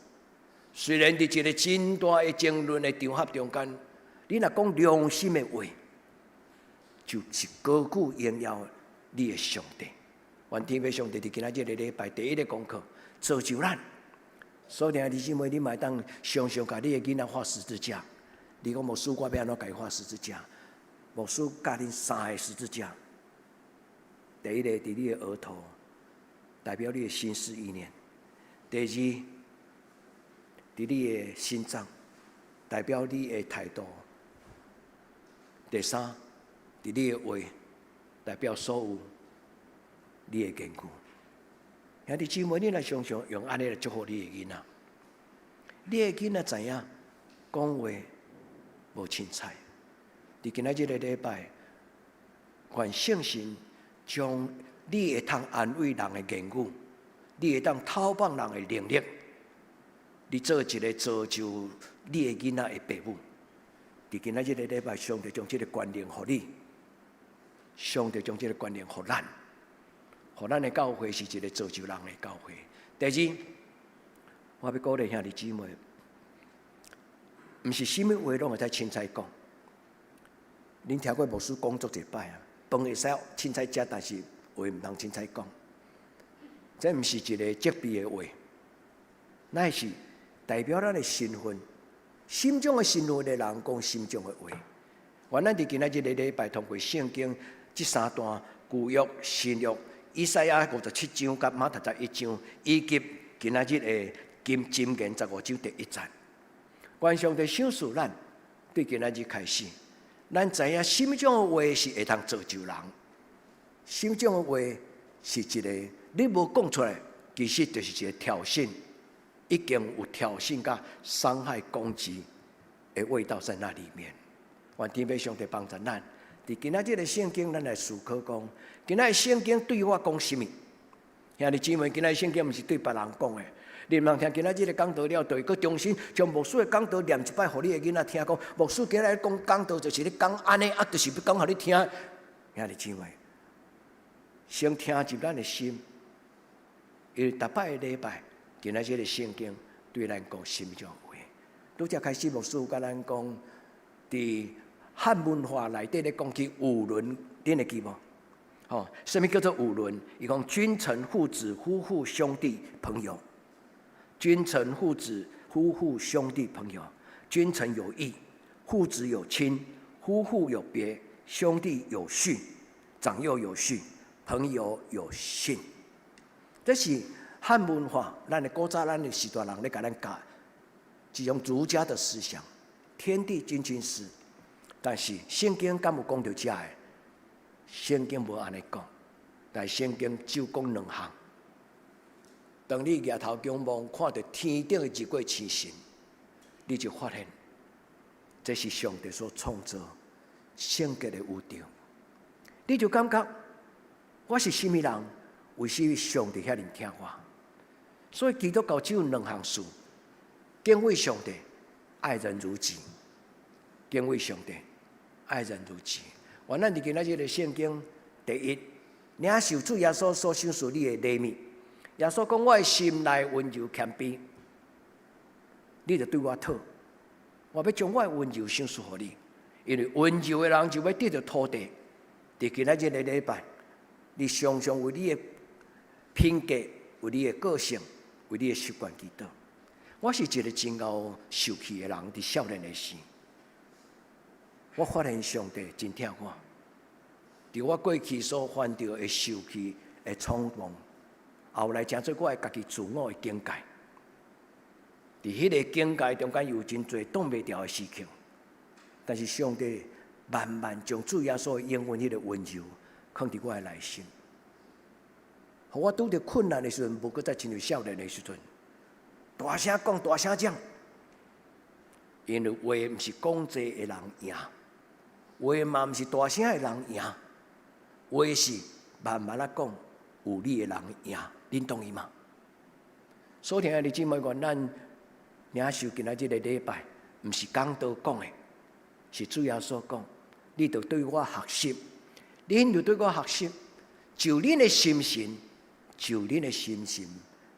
雖然佇一个真大的爭論的場合中間，你若講良心的話，就是高舉榮耀你的上帝。願天父上帝佇今仔這个禮拜第一个功課，造就咱。所以兄弟姊妹，你嘛會當常常共你的囡仔畫十字架。你講牧師，我欲按怎共伊畫十字架？牧師教恁三个十字架。第一个佇你的額頭，代表你的心思意念；第二，佇你的心臟，代表你的態度；第三，佇你的話，代表所有你的言語。兄弟姊妹，你若常常用按呢來祝福你的囡仔，你的囡仔知影講話無凊彩。佇今仔這个禮拜，願聖神將你會通安慰人的言語，你會當透放人的能力，你做一个造就你的囡仔的爸母。佇今仔這个禮拜，上帝將這个權能予你，上帝將這个權能予咱，予咱的教會是一个造就人的教會。第二，我欲鼓勵兄弟姊妹，毋是啥物話攏會使凊彩講。恁聽過牧師講足濟擺啊，飯會使凊彩食，但是話毋通凊彩講。這毋是一个責備的話，乃是代表咱的身份。心中的身份的人講心中的話。願咱佇今仔這个禮拜通過聖經這三段舊約、新約、以賽亞57章佮馬太11章，以及今仔日的金箴言15章第一節。願上帝賞賜咱，對今仔日開始，咱知影什麼種的話是會通造就人，什麼種的話是一个你無講出來，其實就是一个挑釁，已經有挑釁佮傷害攻擊的味道在那裡面。願天父上帝幫助咱，佇今仔這个聖經，咱來思考講，今仔聖經對我講啥物？兄弟姊妹，今仔聖經毋是對別人講的，你毋通聽今仔日的講道了，就會閣重新將牧師的講道念一擺，予你的囡仔聽講。牧師今日講講道就是咧講按呢，啊，就是欲講予你聽。兄弟姊妹，先聽入咱的心，因為逐擺的禮拜，今仔日的聖經對咱講什麼種話？拄才開始牧師共咱講，佇漢文化內底咧講起五倫，恁會記無？吼，啥物叫做五倫？伊講君臣、父子、夫婦、兄弟、朋友。君臣、父子、夫婦、兄弟、朋友。君臣有義，父子有親，夫婦有別，兄弟有序，長幼有序，朋友有信。這是漢文化，咱的古早，咱的序大人咧共咱教，這種儒家的思想，天地君親師。但是聖經敢有講著這个？聖經無按呢講，但聖經只講兩項。當你舉頭仰望，看著天頂的日月星辰，你就發現這是上帝所創造聖潔的宇宙。你就感覺我是啥物人？為什麼上帝遐爾疼我？所以基督教只有兩項事：敬畏上帝，愛人如己。敬畏上帝，愛人如己。願咱佇今仔日的聖經，第一，領受主耶穌所賞賜你的禮物。耶穌講：我的心內溫柔謙卑，你著對我討。我欲將我的溫柔賞賜予你，因為溫柔的人就欲得著土地。佇今仔日的禮拜，你常常為你的品格、為你的個性、為你的習慣祈禱。我是一個真𠢕受氣的人，佇少年的時，我發現上帝真疼我。佇我過去所犯著的受氣的衝動，後來成做我的家己自我的境界。佇彼个境界中間有真濟擋袂牢的時刻，但是上帝慢慢將主耶穌的應允彼个溫柔，囥佇我的內心。予我拄著困難的時陣，無閣再親像少年的時陣，大聲講，大聲講。因為話毋是講濟的人贏，話嘛毋是大聲的人贏，話是慢慢仔講，有理的人贏。恁同意嗎？所聽的姊妹願咱領受今仔這个禮拜，毋是講道講的，是主耶穌講，你著對我學習，恁著對我學習，就恁的心神，就恁的心神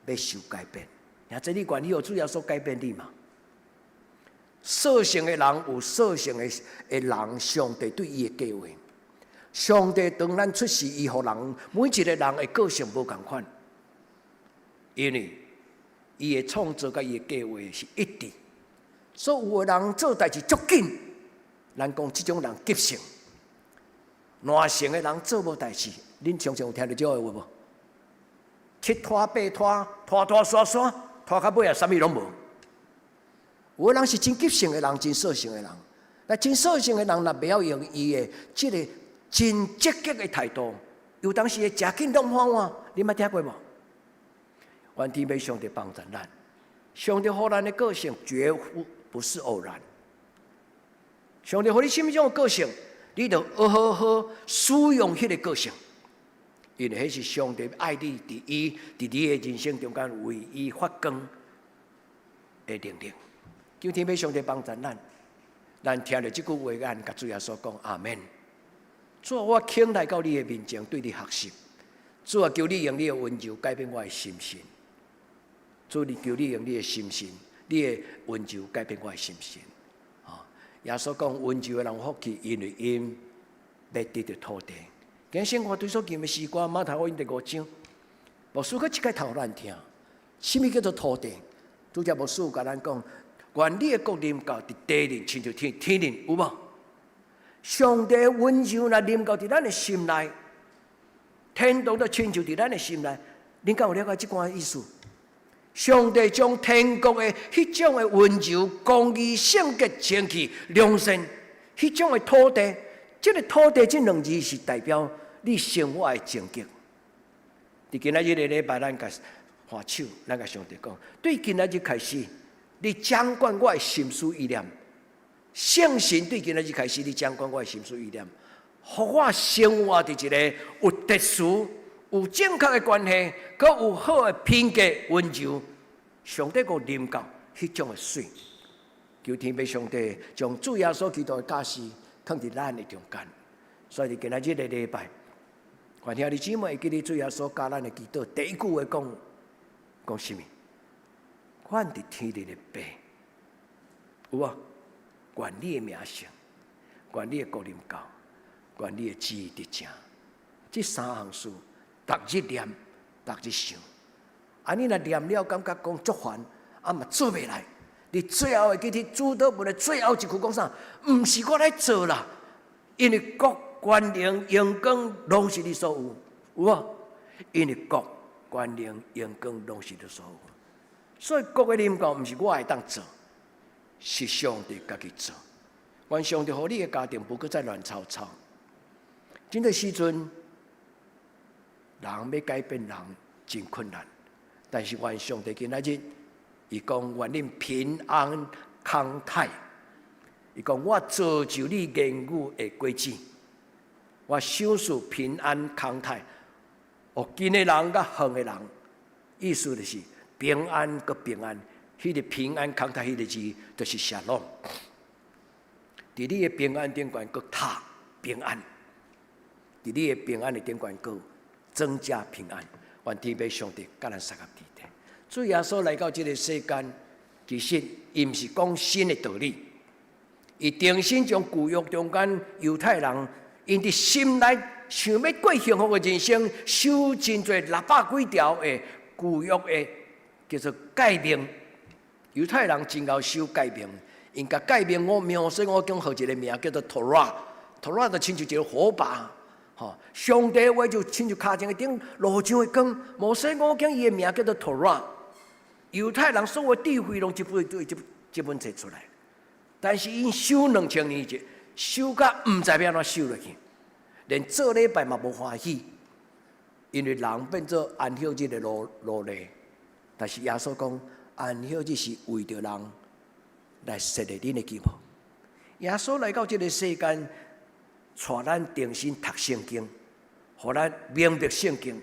欲受改變。若這你願意予主耶穌改變你嗎？屬性的人有屬性的人，上帝對伊的計劃。上帝當咱出世，伊予人每一个人的個性無仝款，因為伊的創造佮伊的計劃是一致。所以有的人做代誌足緊，咱講這種人急性；懶性的人做無代誌。恁常常有聽著這個話無？七拖八拖，拖拖沙沙，拖到尾啊，啥物攏無。有的人是真急性的人，真率性的人。那真率性的人，若袂曉用伊的這个真積極的態度，有當時會誠緊弄翻換，你捌聽過無？願天父上帝幫助咱，上帝予咱的個性絕不是偶然。上帝予你啥物種的個性，你著好好使用彼个個性，因為彼是上帝愛你，佇伊佇你的人生中間為伊發光的能力。求天父上帝幫助咱，咱聽著這句話，咱共主耶穌講阿門。主，我肯來到你的面前，對你學習。主啊，求你用你的溫柔改變我的心神。主，你求你用你的心神，你的溫柔改變我的心神。啊，耶穌講溫柔的人有福氣，因為𪜶欲得著土地。今生活對所念的詩歌，馬太福音第五章，牧師閣一擺讀予咱聽，啥物叫做土地？拄才牧師共咱講，願你的國臨到佇地面，親像天天面，有無？上帝溫柔若臨到佇咱的心內，天堂就親像佇咱的心內，恁敢有了解這段意思？上帝將天國的彼種的溫柔、公義、聖潔、清氣、良善，彼種的土地，這个土地這兩字是代表你生活的情景。佇今仔日的禮拜，咱共揮手，咱共上帝講，對今仔日開始，你掌管我的心思意念。聖神對今仔日開始，你掌管我的心思意念，予我生活佇一个有秩序、有正確的關係，閣有好的品格、溫柔、上帝閣臨到彼種的水。求天父上帝將主耶穌基督的教示囥佇咱的中間。所以今仔日的禮拜，願兄弟姊妹會記得主耶穌教咱的祈禱，第一句話講講啥物？阮佇天頂的父，有無？願你的名聖，願你的國臨到，願你的旨意得成。這三項事，逐日念，逐日想。啊，你若念了，感覺講足煩，啊嘛做袂來。你最後會記得主禱文的最後一句講啥？毋是我來做啦，因為國權能榮光攏是你所有，有無？因為國權能榮光攏是你所有，所以國的臨到毋是我會當做，是上帝家己做。願上帝予你的家庭無閣再亂糟糟。這個時陣，人欲改變人真困難，但是願上帝今仔日，伊講願恁平安康泰。伊講我造就你言語的果子，我賞賜平安康泰。哦，近的人佮遠的人，意思就是平安閣平安。彼個平安康泰，彼個字就是 shalom。佇你的平安頂懸閣塔平安，佇你的平安的頂懸閣增加平安。願天父上帝佮咱相佮佇咧。主耶穌來到這個世間，其實伊毋是講新的道理，伊重新將舊約中間猶太人𪜶佇心內想欲過幸福的人生，守真濟六百幾條的舊約的叫做誡命。猶太人真𠢕守誡命，𪜶共誡命我描述我講號一個名叫做 Torah，Torah 就親像一個火把，吼，上帝話就親像跤前的燈，路上的光。摩西五經伊的名叫做 Torah。猶太人所有智慧攏這本對這這本冊出來，但是𪜶守2000年就守甲毋知欲按怎守落去，連做禮拜嘛無歡喜，因為人變做安息日的奴奴隸。但是耶穌講，安息日是為著人來設的，恁會記無？耶穌來到這個世間，帶咱重新讀聖經，予咱明白聖經。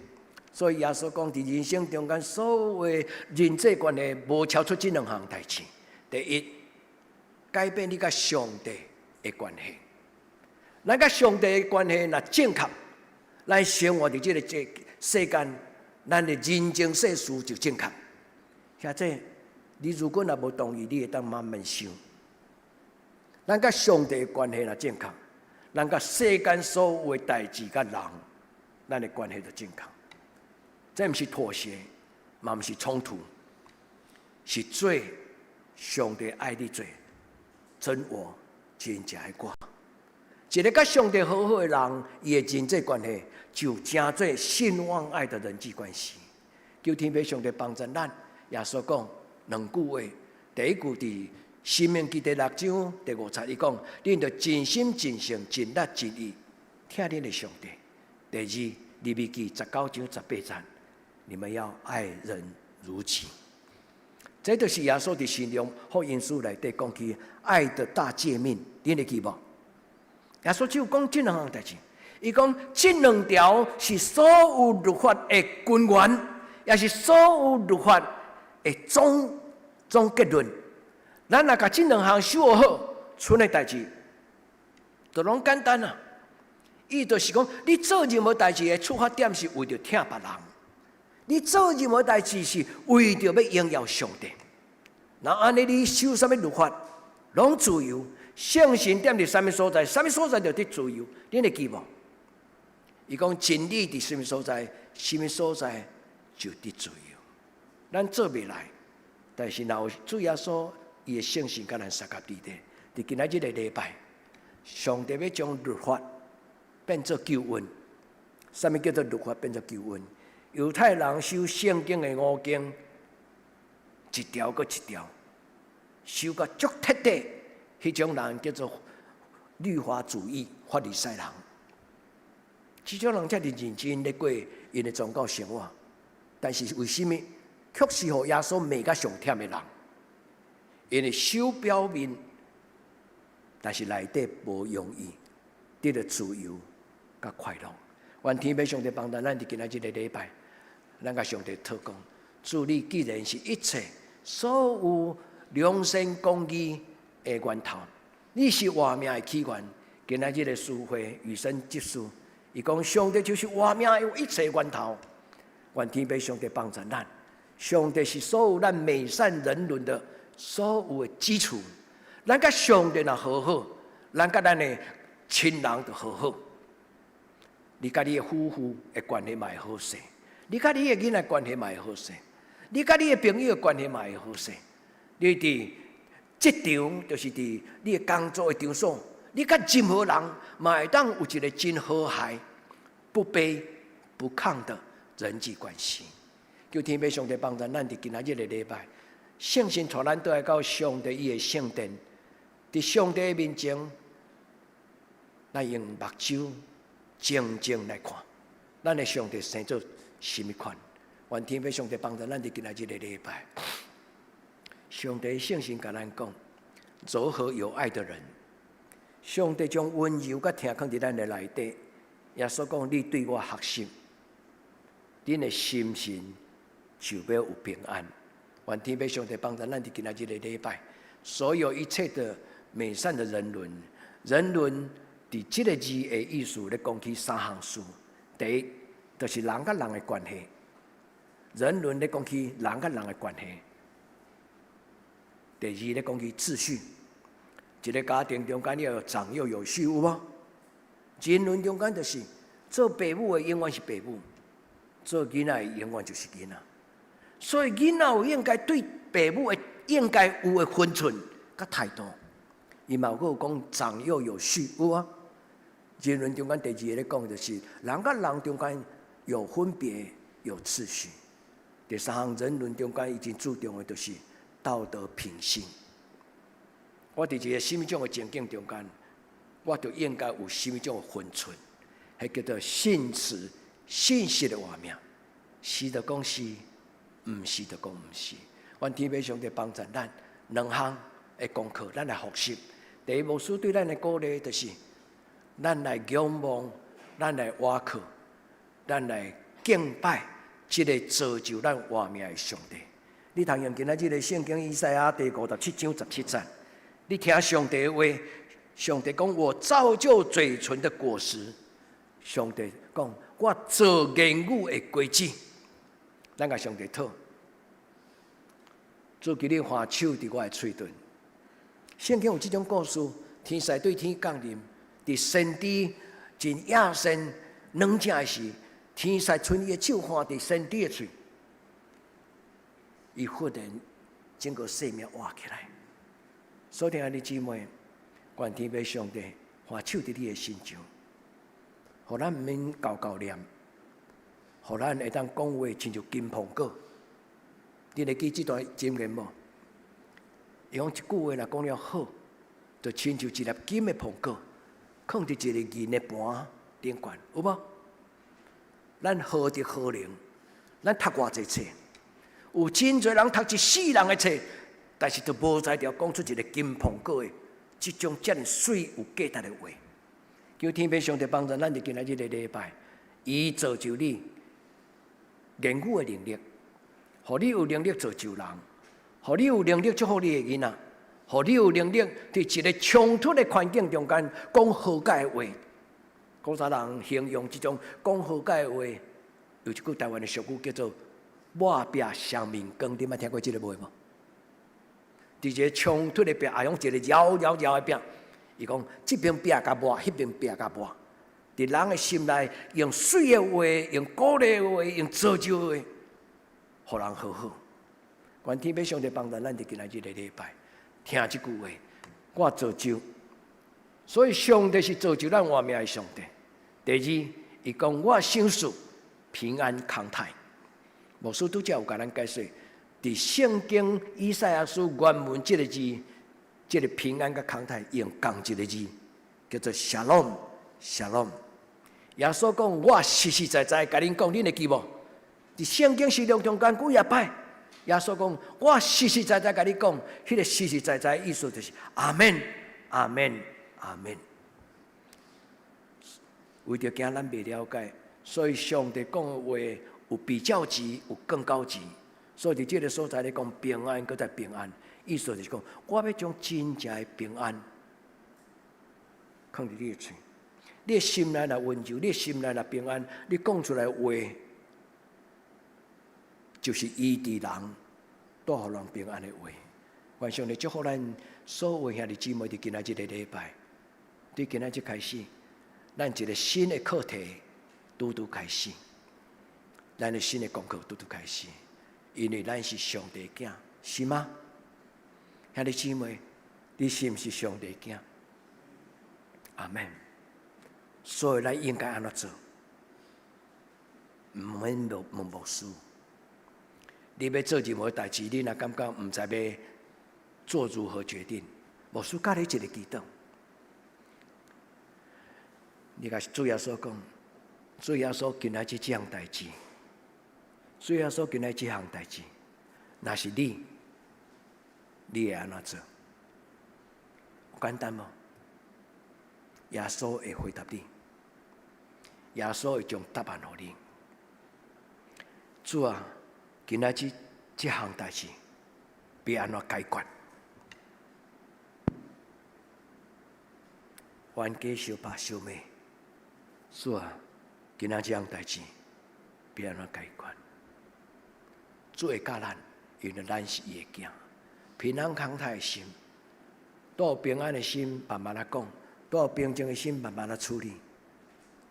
所以耶穌講，佇人生中間所有的人際關係，無超出這兩項代誌。第一，改變你佮上帝的關係。咱佮上帝的關係若正確，咱生活佇這個這世間，咱的人情世事就正確。兄弟，你如果若無同意，你會當慢慢想。咱佮上帝的關係若正確，咱佮世間所有的代誌佮人，咱的關係就正確。這毋是妥協，嘛毋是衝突，是做上帝愛你做真我真正的我。一個佮上帝和好的人，伊的人際關係就成做信望愛的人際關係。求天父上帝幫助咱。耶穌講兩句話，第一句佇申命記第六章第五節，伊講：恁著盡心盡性盡力盡意疼恁的上帝。第二，利未記19章18節，你們要愛人如己。這就是耶穌佇新約福音書內底講起愛的大誡命，恁會記無？耶穌只有講這兩項代誌，伊講這兩條是所有律法的根源，也是所有律法的總結論。咱若共這兩項守好，賰的代誌就攏簡單啊。伊就是講，你做任何代誌的出發點是為著疼別人，你做任何代誌是為著欲榮耀上帝。那按呢，你守啥物律法，攏自由。聖神踮佇啥物所在，啥物所在就得自由。恁會記無？伊講真理佇啥物所在，啥物所在就得自由。咱做袂來，但是若有主耶穌伊的聖神佮咱相佮佇咧，佇今仔日個禮拜，上帝欲將律法變做救恩。啥物叫做律法變做救恩？猶太人守聖經的五經，一條閣一條，守甲足徹底。彼種人叫做律法主義法利賽人。這種人遮爾認真咧過𪜶的宗教生活，但是為啥物卻是予耶穌罵甲上忝的人？因為守表面，但是內底無容易得著自由佮快樂。願天父上帝幫助咱佇今仔這個禮拜，咱共上帝禱告，主你既然是一切所有良善公義的源頭。你是活命的起源。今仔日的書會與神結束，伊講上帝就是活命的一切源頭。願天父上帝幫助咱。上帝是所有咱美善人倫的所有的基礎。咱佮上帝若和好，咱佮咱的親人就和好。你佮你的夫婦的關係嘛會好勢，你佮你的囡仔關係嘛會好勢，你佮你的朋友的關係嘛會好勢。你佇職場，就是佇你的工作的場所，你佮任何人嘛會當有一個真和諧、不卑不亢的人際關係。求天父上帝幫助咱佇今仔日的禮拜，聖神帶咱倒來到上帝伊的聖殿，佇上帝的面前，咱用目睭靜靜來看，咱的上帝生做啥物款？願天父上帝幫助咱佇今仔日的禮拜，上帝聖神共咱講，柔和有愛的人，上帝將溫柔佮疼囥佇咱的內底。耶穌講：你對我學習，恁的心神就欲有平安。願天父上帝幫助咱佇今仔日的禮拜，所有一切的美善的人倫，人倫佇這个字的意思咧講起三項事。第一，就是人佮人的關係；人倫咧講起人佮人的關係。第二咧講起秩序，一個家庭中間要有長幼有序，有無？人倫中間就是做爸母的永遠是爸母，做囡仔的永遠就是囡仔。所以囡仔有應該對爸母的應該有的分寸佮態度。伊嘛有閣有講長幼有序，有啊。人倫中間第二個咧講就是人佮人中間有分別有秩序。第三項人倫中間伊真注重的就是道德品性。我佇一個啥物種的情境中間，我就應該有啥物種的分寸，彼叫做信實信實的活命。是就講是，毋是就講毋是。願天父上帝幫助咱兩項的功課，咱來複習。第一，牧師對咱的鼓勵就是，咱來仰望，咱來倚靠，咱來敬拜這个造就咱活命的上帝。你通用今仔日的聖經以賽亞第57章17節，你聽上帝的話，上帝講我造就嘴唇的果實。上帝講我造言語的果子，咱共上帝討。主求你還手佇我的喙唇。聖經有這種故事，天使對天降臨，佇先知真野心軟正的時，天使伸伊的手還佇先知的喙，伊忽然整個生命活起來。所以，親愛的姊妹，願天父上帝還手佇你的身上，予咱毋免厚厚念，予咱會當講話親像金蘋果。你會記這段箴言無？伊講一句話若講了好，就親像一粒金的蘋果，囥佇一个銀的盤頂懸，有無？咱何德何能？咱讀偌濟冊，有真濟人讀一世人的冊，但是都無才調講出一个金蘋果的這種遮爾媠有價值的話。求天父上帝幫助咱，佇今仔日的禮拜，伊造就你言語的能力，予你有能力造就人，予你有能力祝福你的囡仔，予你有能力佇一个衝突的環境中間講和解的話。古早人形容這種講和解的話，有一句台灣的俗語叫做“抹壁雙面光”，你捌聽過這个話無？佇一个衝突的壁，也用一个繞繞繞的壁，伊講這邊壁共抹，彼邊壁共抹。佇人的心內，用媠的話，用鼓勵的話，用造就的話，予人和好。願天父上帝幫助咱佇今仔日的禮拜，聽這句話，我造就。所以上帝是造就咱活命的上帝。第二，伊講我賞賜平安康泰。牧師拄才有共咱解釋，佇聖經以賽亞書原文這个字，這个平安佮康泰用仝一个字，叫做 Shalom，Shalom。耶穌講：我實實在在共恁講，恁會記無？佇聖經新約中間幾若擺，耶穌講：我實實在在共你講，彼个實實在在意思就是阿門，阿門，阿門。為著驚咱袂了解，所以上帝講的話有比較級，有更高級。所以佇這个所在咧講平安，閣再平安，意思就是講，我欲將真正的平安囥佇你的喙。你的心內若溫柔，你的心內若平安，你講出來話就是醫治人，帶予人平安的話。願上帝祝福咱所有兄弟姊妹佇今仔這个禮拜，對今仔日開始，咱一个新的課題拄拄開始，咱的新的功課拄拄開始，因為咱是上帝囝，是嗎？兄弟姊妹，你是毋是上帝囝？阿門。所以咱應該按怎做？毋免問牧師。你欲做任何代誌，你若感覺毋知欲做如何決定，牧師教你一个祈禱。你共主耶穌講，主耶穌今仔日這項代誌，主耶穌今仔日這項代誌，若是你，你會按怎做？簡單無？耶穌會回答你，耶穌會將答案予你。主啊，今仔日這項代誌，欲按怎解決？冤家相拍相罵，主啊，今仔這項代誌，欲按怎解決？主會教咱，因為咱是伊的囝，平安康泰的心，帶有平安的心，慢慢來講；帶有平靜的心，慢慢來處理；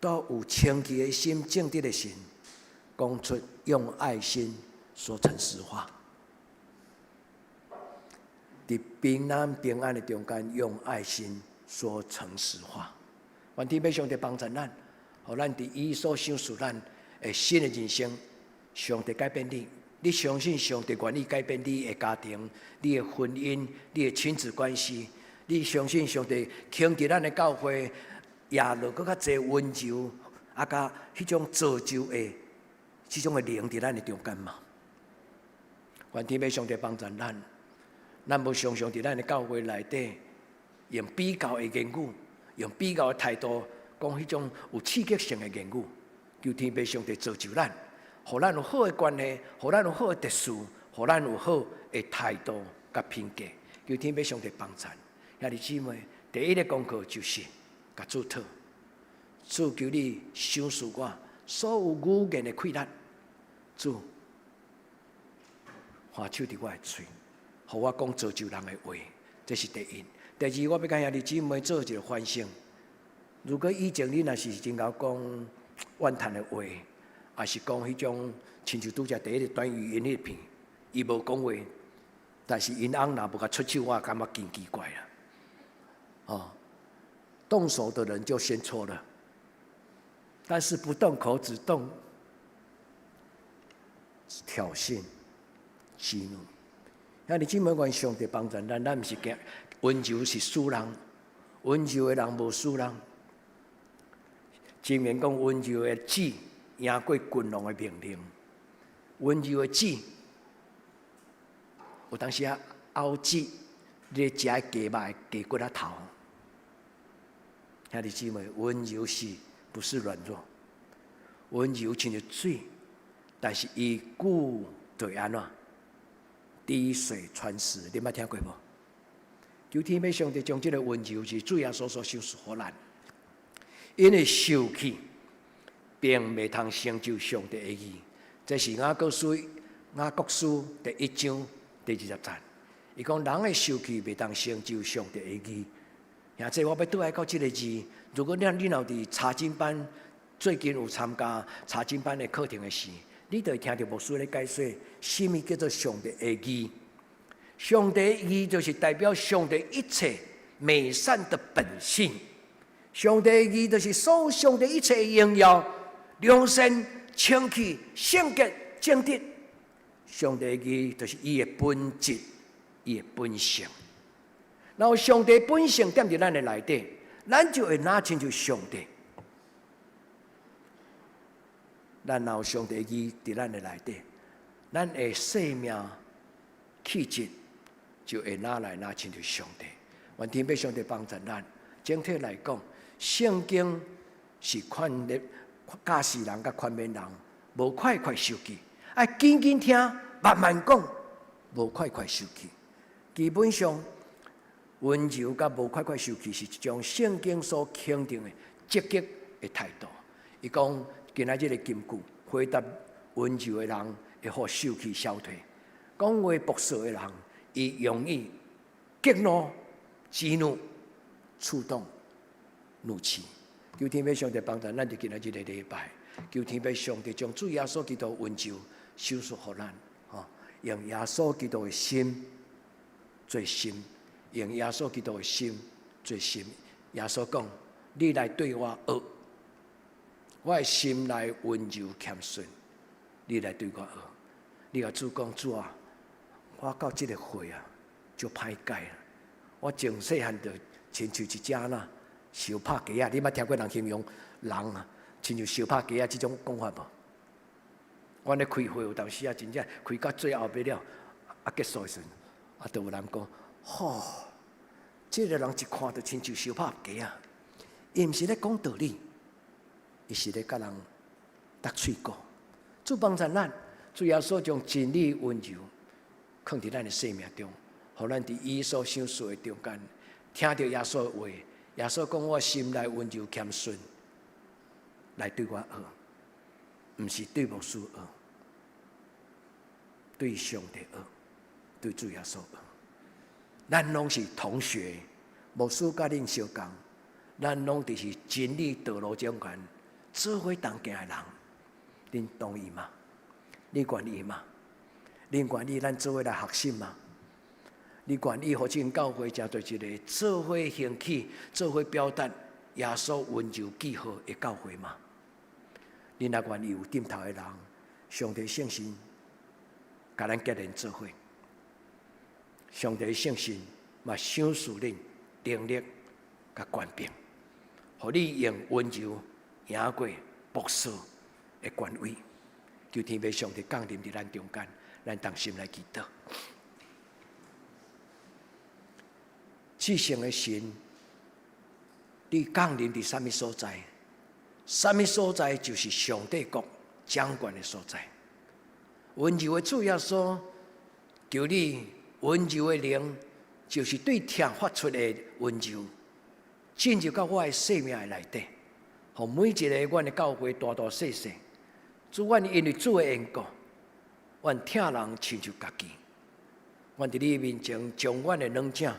帶有清潔的心、正直的心，講出用愛心說誠實話。佇平安平安的中間，用愛心說誠實話。願天父上帝幫助咱，予咱佇伊所賞賜咱的新的人生，上帝改變你。你相信上帝願意改變你的家庭、你的婚姻、你的親子關係。你相信上帝肯佇咱的教會也落閣較濟溫柔，啊，佮彼種造就的這種的靈佇咱的中間嘛？願天父上帝幫助咱，咱無常常佇咱的教會內底用比較的言語，用比較的態度講彼種有刺激性的言語，求天父上帝造就咱。予咱有好的關係，予咱有好的秩序，予咱有好的態度佮品格。求天父上帝幫助。兄弟姊妹，第一个功課就是共主討，主求你賞賜我所有語言的氣力，主還手佇我的喙，予我講造就人的話，這是第一。第二，我欲共兄弟姊妹做一个反省。如果以前你若是真𠢕講怨嘆的話，抑是講彼種親像拄才第一个短語音彼片，伊無講話，但是𪜶翁若無共出手，我感覺真奇怪啦。哦，動手的人就先錯了，但是不動口，只動挑釁、激怒。兄弟姊妹，願上帝幫助咱，咱毋是驚溫柔是輸人，溫柔的人無輸人。箴言講溫柔的舌贏過君王的命令，溫柔的舌，有當時啊拗舌，你食的雞肉雞骨仔頭。兄弟姊妹，溫柔是不是軟弱？溫柔親像水，但是伊久就會按怎？滴水穿石，你捌聽過無？求天父上帝將這个溫柔是主耶穌所賞賜予咱，𪜶的受氣並袂通成就上帝的義，這是雅各書第一章第二十節。伊講人的受氣袂當成就上帝的義。兄弟，我欲倒來到這个字。如果你若佇查經班，最近有參加查經班的課程的時，你就會聽著牧師咧解說，啥物叫做上帝的義。上帝的義就是代表上帝一切美善的本性。上帝的義就是所有上帝一切榮耀、良善、清氣、聖潔、正直。上帝的義就是伊的本質，伊的本性。然後上帝本性踮佇咱的內底，咱就會若親像上帝。咱若有上帝義佇咱的內底，咱的生命氣質就會若來若親像上帝。願天父上帝幫助咱。整體來講，聖經是勸的教示人佮勸勉人，無快快受氣，愛緊緊聽，慢慢講，無快快受氣。基本上，溫柔佮無快快受氣是一種聖經所肯定的積極的態度。伊講今仔日的金句，回答溫柔的人會予受氣消退，講話樸素的人，伊容易激怒、激怒、觸動怒氣。求天父上帝幫助咱佇今仔日的禮拜，求天父上帝將主耶穌基督溫柔賞賜予咱，吼，用耶穌基督的心做心，用耶穌基督的心做心。耶穌講：你來對我學，我的心內溫柔謙遜，你來對我學。你共主講，主啊，我到這个歲啊，足歹改啊。我從細漢就親像一隻哪相拍雞仔，你捌聽過人形容人啊，親像相拍雞仔這種講法無？阮咧開會有當時啊，真正開到最後尾了，啊結束的時陣，啊，就有人講：吼，這个人一看就親像相拍雞仔，伊毋是咧講道理，伊是咧共人搭喙鼓。主幫助咱，主耶穌將真理溫柔囥佇咱的生命中，予咱佇伊所賞賜的中間，聽著耶穌的話。耶穌講：我心內溫柔謙遜，來對我學，毋是對牧師學，對上帝學，對主耶穌學。咱攏是同學，牧師佮恁相仝，咱攏佇是真理道路中間做伙同行的人，恁同意嗎？你願意嗎？恁願意咱做伙來學習嗎？你願意予這間教會成做一个做伙興起、做伙表達耶穌溫柔記號的教會嗎？你若願意有點頭的人，上帝聖神共咱結連做伙，上帝聖神嘛賞賜恁能力佮權柄，予你用溫柔贏過樸素的權威。求天父上帝降臨佇咱中間，咱同心來祈禱。至聖的神，你降臨佇啥物所在？啥物所在就是上帝國掌權的所在。溫柔的主耶穌，求你溫柔的靈，就是對疼發出的溫柔，進入到我的生命的內底，予每一个阮的教會大大細細，主，阮因為主的緣故，阮疼人親像家己。阮佇你面前將阮的軟正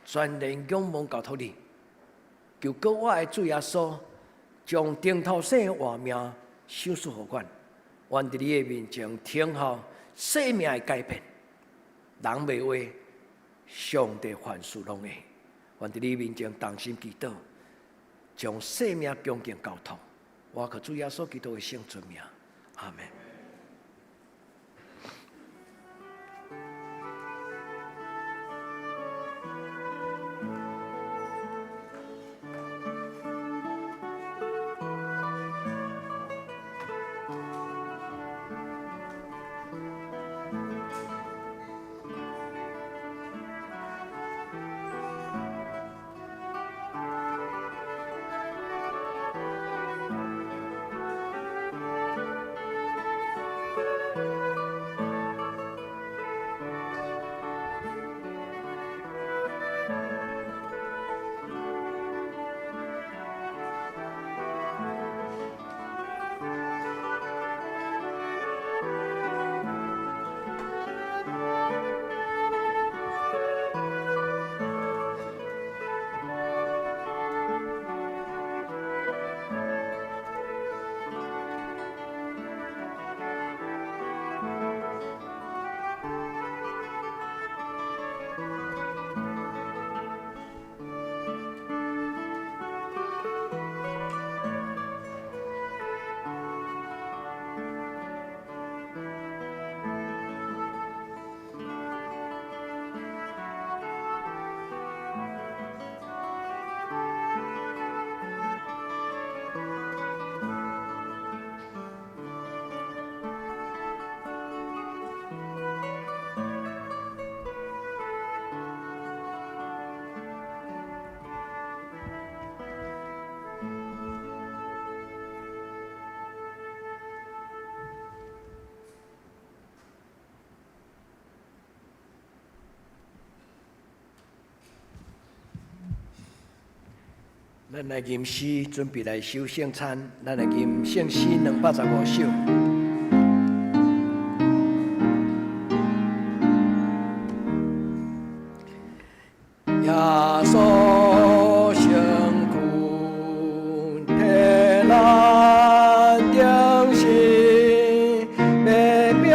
全然仰望交託你，求閣我的主耶穌將頂頭生活命賞賜予阮。阮佇你的面前聽候生命的改變，人袂話，上帝凡事攏會。阮佇你面前同心祈禱，將生命恭敬交託。我靠主耶穌基督的聖尊名，阿門。咱來吟詩，準備來守聖餐。咱來吟聖詩215首。耶穌身軀體力重新，欲拼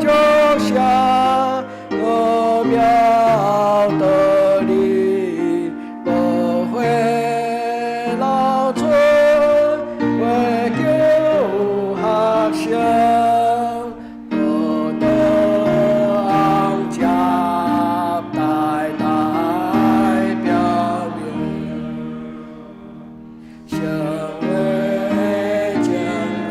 祝謝奧妙道理，寶血流出，為救學生，得當接大大表明，成為眾人。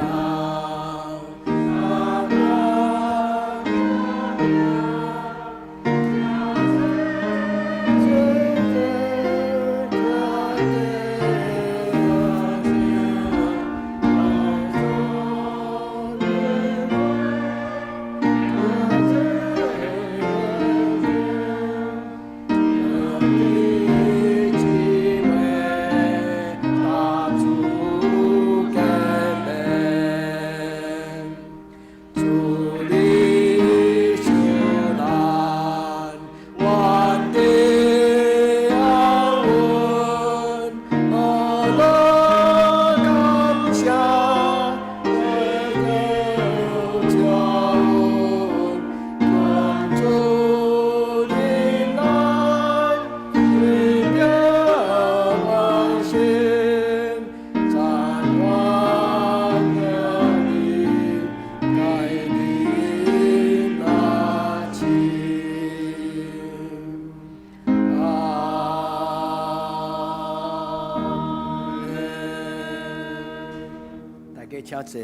主你受難，願得安穩，何樂感謝，為救願主臨來，隨著關心，讚願你帶領那親。阿們。大家請坐。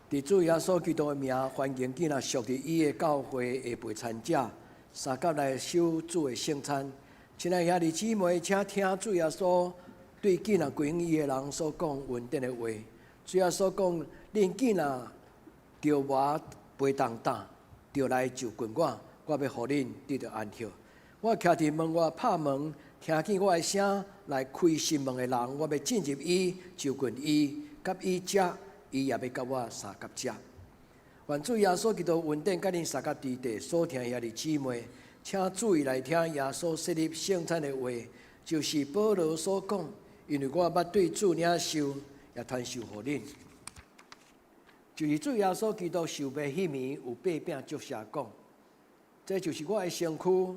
佇主耶穌基督的名，歡迎囝仔屬佇伊的教會的陪餐者，相佮來守主的聖餐。親愛兄弟姊妹，請聽主耶穌對囝仔歸向伊的人所講恩典的話。主耶穌講：恁囝仔著無陪重擔，著來就近我，我欲予恁得著安息。我徛佇門外拍門，聽見我的聲來開心門的人，我欲進入伊，就近伊，佮伊食，伊也欲佮我相佮食。願主耶穌基督恩典佮恁相佮佇地所聽兄弟姊妹，請注意來聽耶穌設立聖餐的話，就是保羅所講，因為我捌對主領受，也傳授予恁。就是主耶穌基督受賣彼暝，有擘餅祝謝講，這就是我的身軀，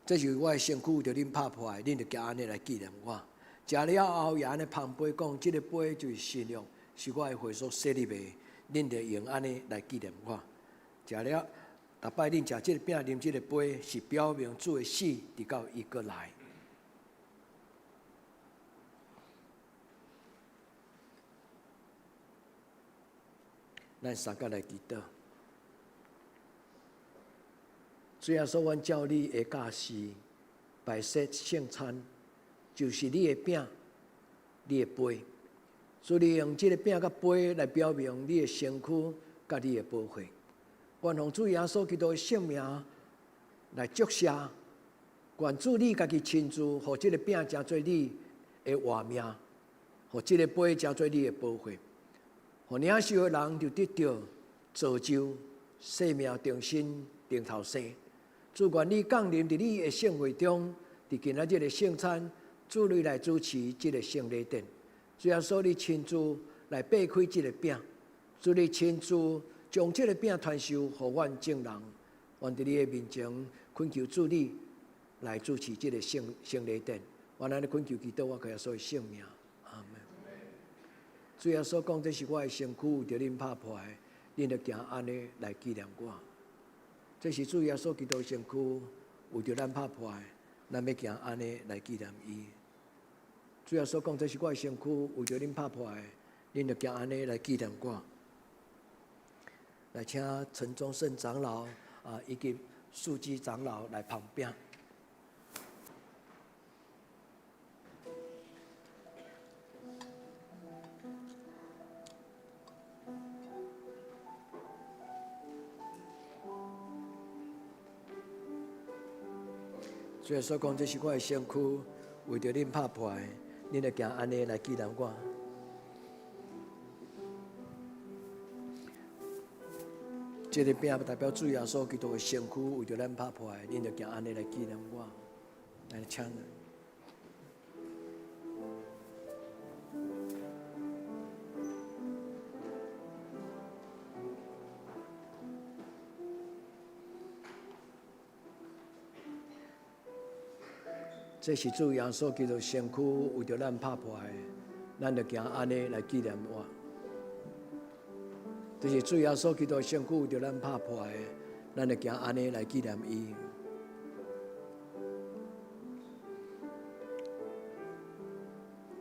這就是我的身軀，為著恁拍破的，恁著行按呢來紀念我。食了後也按呢捧杯講，這个杯就是新約，是我的血所設立的，恁著用按呢來紀念我。食了，逐擺恁食這个餅、啉這个杯，是表明主的死，直到伊閣來。咱相佮來祈禱。主耶穌，阮照你的教示，擺設聖餐，就是你的餅、你的杯。主你用這个餅佮杯來表明你的身軀佮你的寶血。願奉主耶穌基督的聖名來祝謝，願主你家己親自，予這个餅成做你的活命，予這个杯成做你的寶血。予領受的人就得著造就生命重新重頭生。主願你降臨佇你的聖會中，佇今仔日的聖餐，主你來主持這个聖禮典。主耶穌，你親自來擘開這个餅，主你親自將這个餅傳授予阮眾人。願佇你的面前懇求主你來主持這个聖禮典。願咱的懇求祈禱，我靠耶穌的聖名，阿們。主耶穌講：這是我的身軀，為著恁拍破的，恁著行按呢來紀念我。這是主耶穌基督的身軀，為著咱拍破的，咱欲行按呢來紀念伊。主耶穌講：這是我的身軀，為著恁拍破的，恁著行按呢來紀念我。來請陳忠勝長老啊，以及書記長老來捧餅。主耶穌講，這是我的身軀，為著恁拍破的，恁著行按呢來紀念我。這个餅代表主耶穌基督的身軀，為著咱拍破的，恁著行按呢來紀念我。來，請。這是主耶穌基督身軀為著咱拍破的，咱著行按呢來紀念我。這是主耶穌基督身軀為著咱拍破的，咱著行按呢來紀念伊。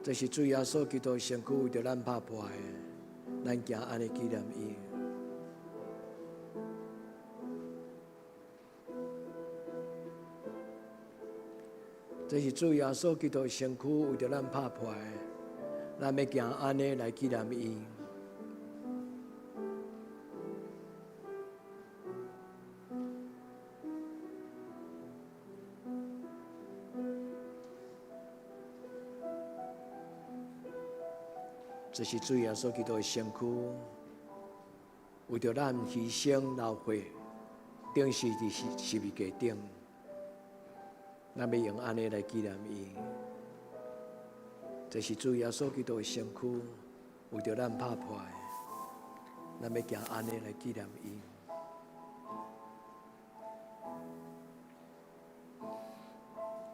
這是主耶穌基督身軀為著咱拍破的，咱行按呢紀念伊。這是主耶穌基督身軀為著咱拍破的，咱欲行按呢來紀念伊。這是主耶穌基督的身軀，為著咱犧牲流血，釘死佇十字架頂。咱欲用按呢來紀念伊。這是主耶穌基督的身軀，為著咱拍破的，咱欲行按呢來紀念伊。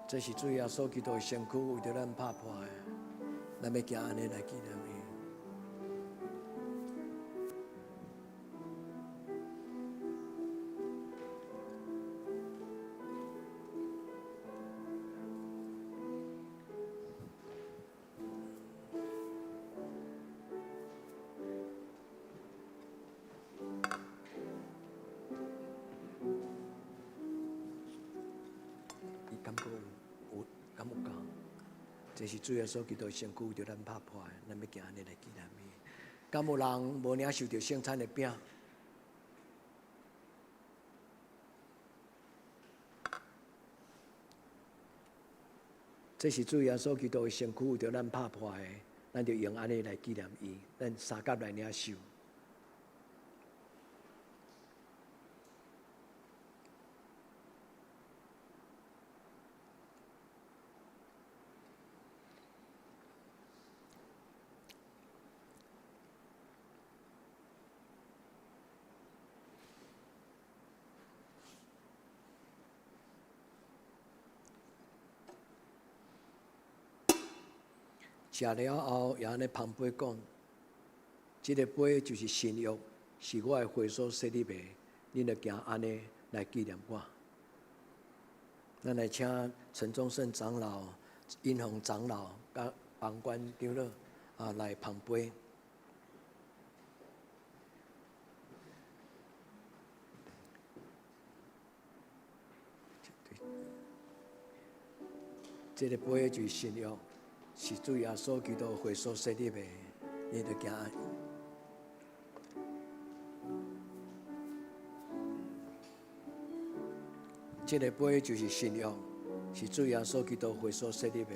這是主耶穌基督的身軀，為著咱拍破的，咱欲行按呢來紀念伊。伊感覺有，敢有夠？這是主耶穌基督身軀，為著咱拍破的，咱欲行按呢來紀念伊。敢有人無領受著聖餐的餅？這是主耶穌基督的身軀，為著咱拍破的，咱就用按呢來紀念伊。咱相佮來領受。食了後，也按呢捧杯講：這个杯就是新約，是我的血所設立的，恁著行按呢來紀念我。咱來請陳宗勝長老、英宏長老佮房關長老啊來捧杯。這个杯就是新約，是主耶穌基督血所設立的，你著行。這个杯就是新約，是主耶穌基督血所設立的。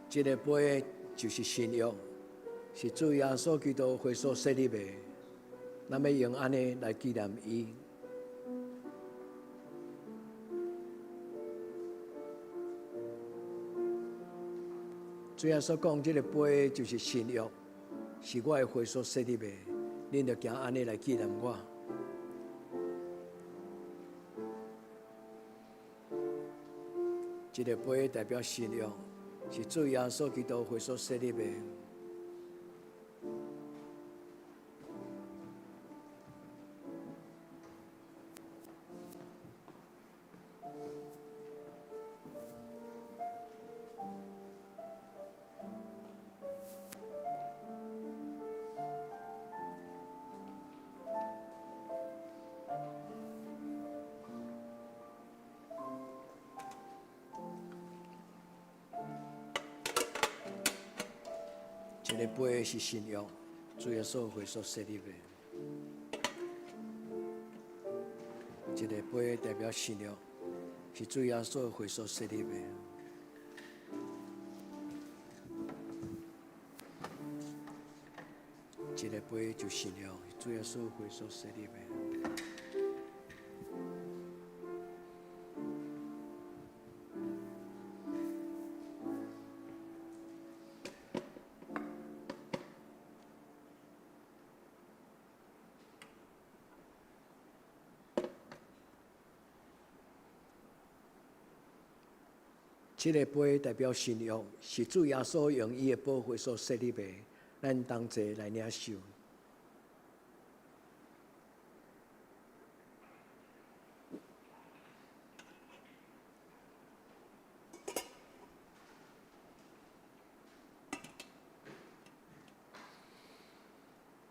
這个杯就是新約，是主耶穌基督血所設立的。咱欲用按呢來紀念伊。主耶穌講，這个杯就是新約，是我的血所設立的，恁著行按呢來紀念我。這个杯代表新約，是主耶穌基督血所設立的。一个杯是新約，主耶穌血所設立的。一个杯代表新約，是主耶穌血所設立的。一个杯就新約，主耶穌血所設立的。這个杯代表新約，是主耶穌用伊的寶血所設立的，咱同齊來領受。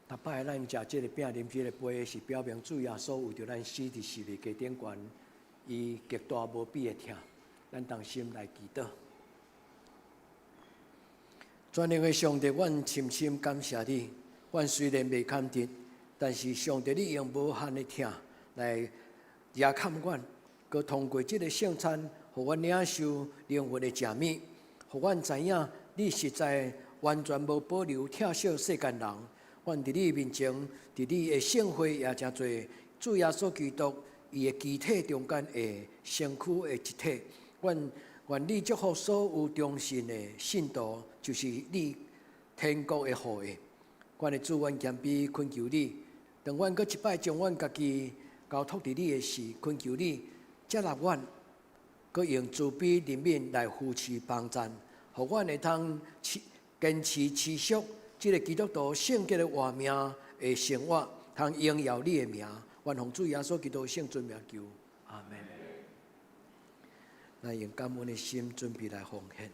逐擺咱食這个餅、啉這个杯，是表明主耶穌為著咱死佇十字架頂懸，伊極大無比的疼。咱同心來祈禱。全能的上帝，阮深深感謝你。阮雖然袂堪得，但是上帝你用無限的疼來惹看阮，閣通過這个聖餐，予阮領受靈魂的食物，予阮知影你實在完全無保留疼惜世間人。阮佇你面前，佇你的聖會也成做主耶穌基督伊的肢體中間的身軀的一體。阮願你祝福所有忠信的信徒，就是你天國的後裔。阮的主，阮謙卑懇求你，當阮閣一擺將阮家己交託佇你的時，懇求你接納阮，閣用慈悲憐憫來扶持幫贊，予阮會通堅持持續這个基督徒聖潔的活命的生活，通榮耀你的名。願奉主耶穌基督聖尊名求，阿們。咱用感恩的心準備來奉獻。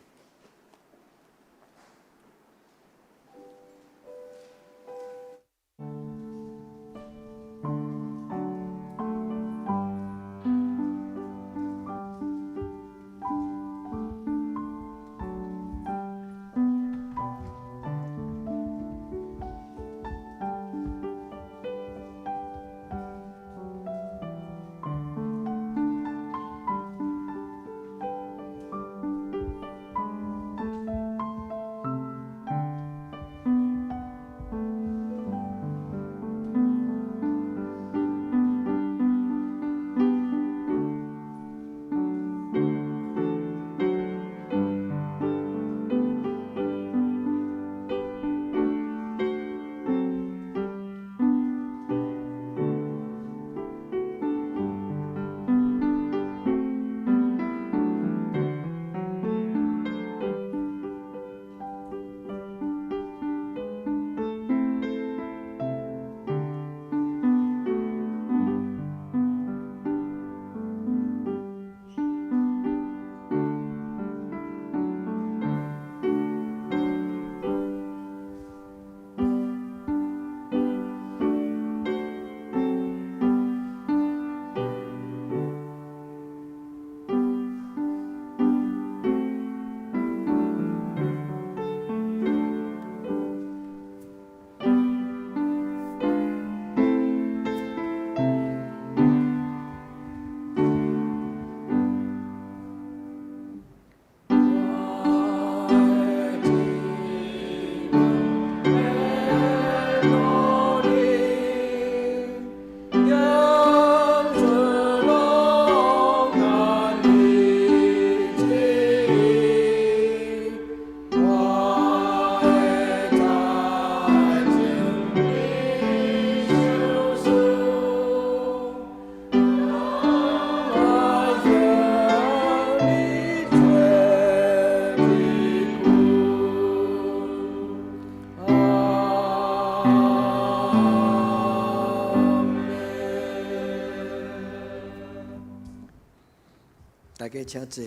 大家請坐。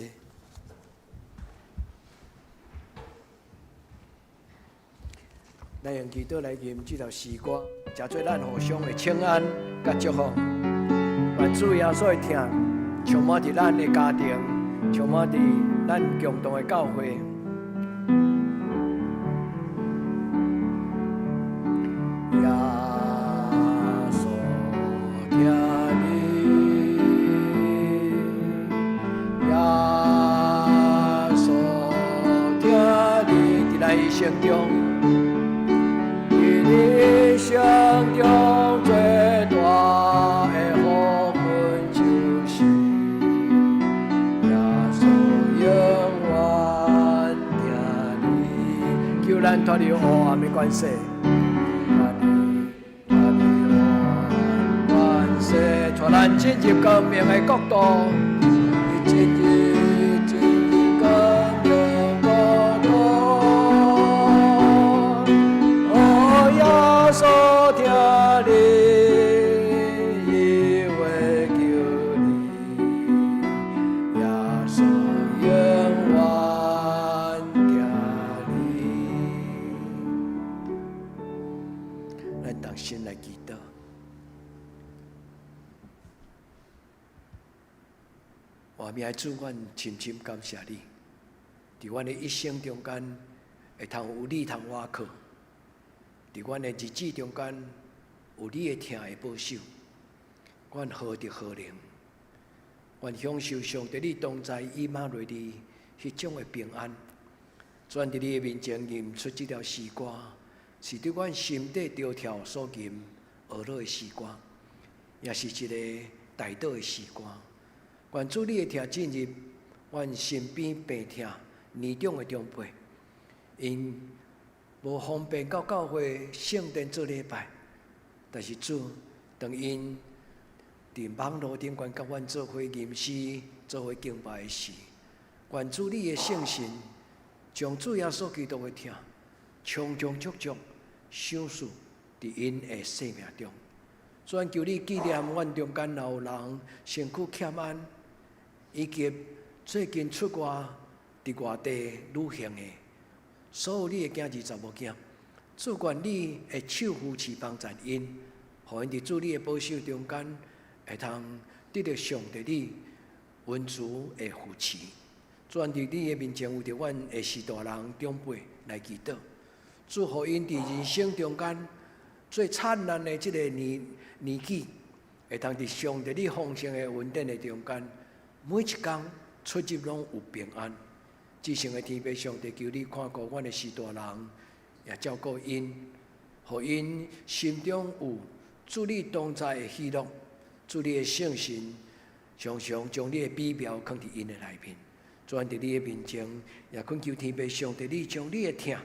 咱用祈禱來吟這首詩歌，誠做咱互相的請安佮祝福。願主耶穌的疼充滿佇咱的家庭，充滿佇咱共同的教會。耶穌疼你，耶穌疼你，佇咱一生中，佇你一生中最大的福分就是耶穌永遠疼你，求咱脫離黑暗的權勢，脫離脫離黑暗權勢，帶咱進入光明的國度，進入進入光明國度。哦，耶穌疼你，伊會救你，耶穌永遠疼你。咱同心來祈禱。活命的主，阮深深感謝你，佇阮的一生中間，會通有你通倚靠；佇阮的日子中間，有你的疼的保守，阮何德何能？願享受上帝你同在以馬內利彼種的平安。主佇你的面前吟出這條詩歌，是對阮心底著跳所吟學樂的詩歌，也是一個代禱的詩歌。願主你的疼進入阮身邊病痛年長的長輩，𪜶無方便到教會聖殿做禮拜，但是主當𪜶佇網路頂懸佮阮做伙吟詩、做伙敬拜的時，願主你的聖神將主耶穌基督的疼充充足足賞賜佇𪜶的生命中。主，求你紀念阮中間若有人身軀欠安，以及最近出外佇外地旅行的所有你的囝兒查某囝，主願你的手扶持幫助𪜶，予𪜶佇主你的保守中間，會通得著上帝你恩慈的扶持。主，佇你的面前為著阮的序大人長輩來祈禱，主予𪜶佇人生中間最燦爛的這個年紀，會通佇上帝你豐盛的恩典的中間，每一工出入攏有平安。至聖的天父上帝，求你看顧阮的序大人，也照顧𪜶，予𪜶心中有主你同在的喜樂，主你的聖神常常將你的美妙囥佇𪜶的內面。主，佇你的面前，也懇求天父上帝，你將你的疼，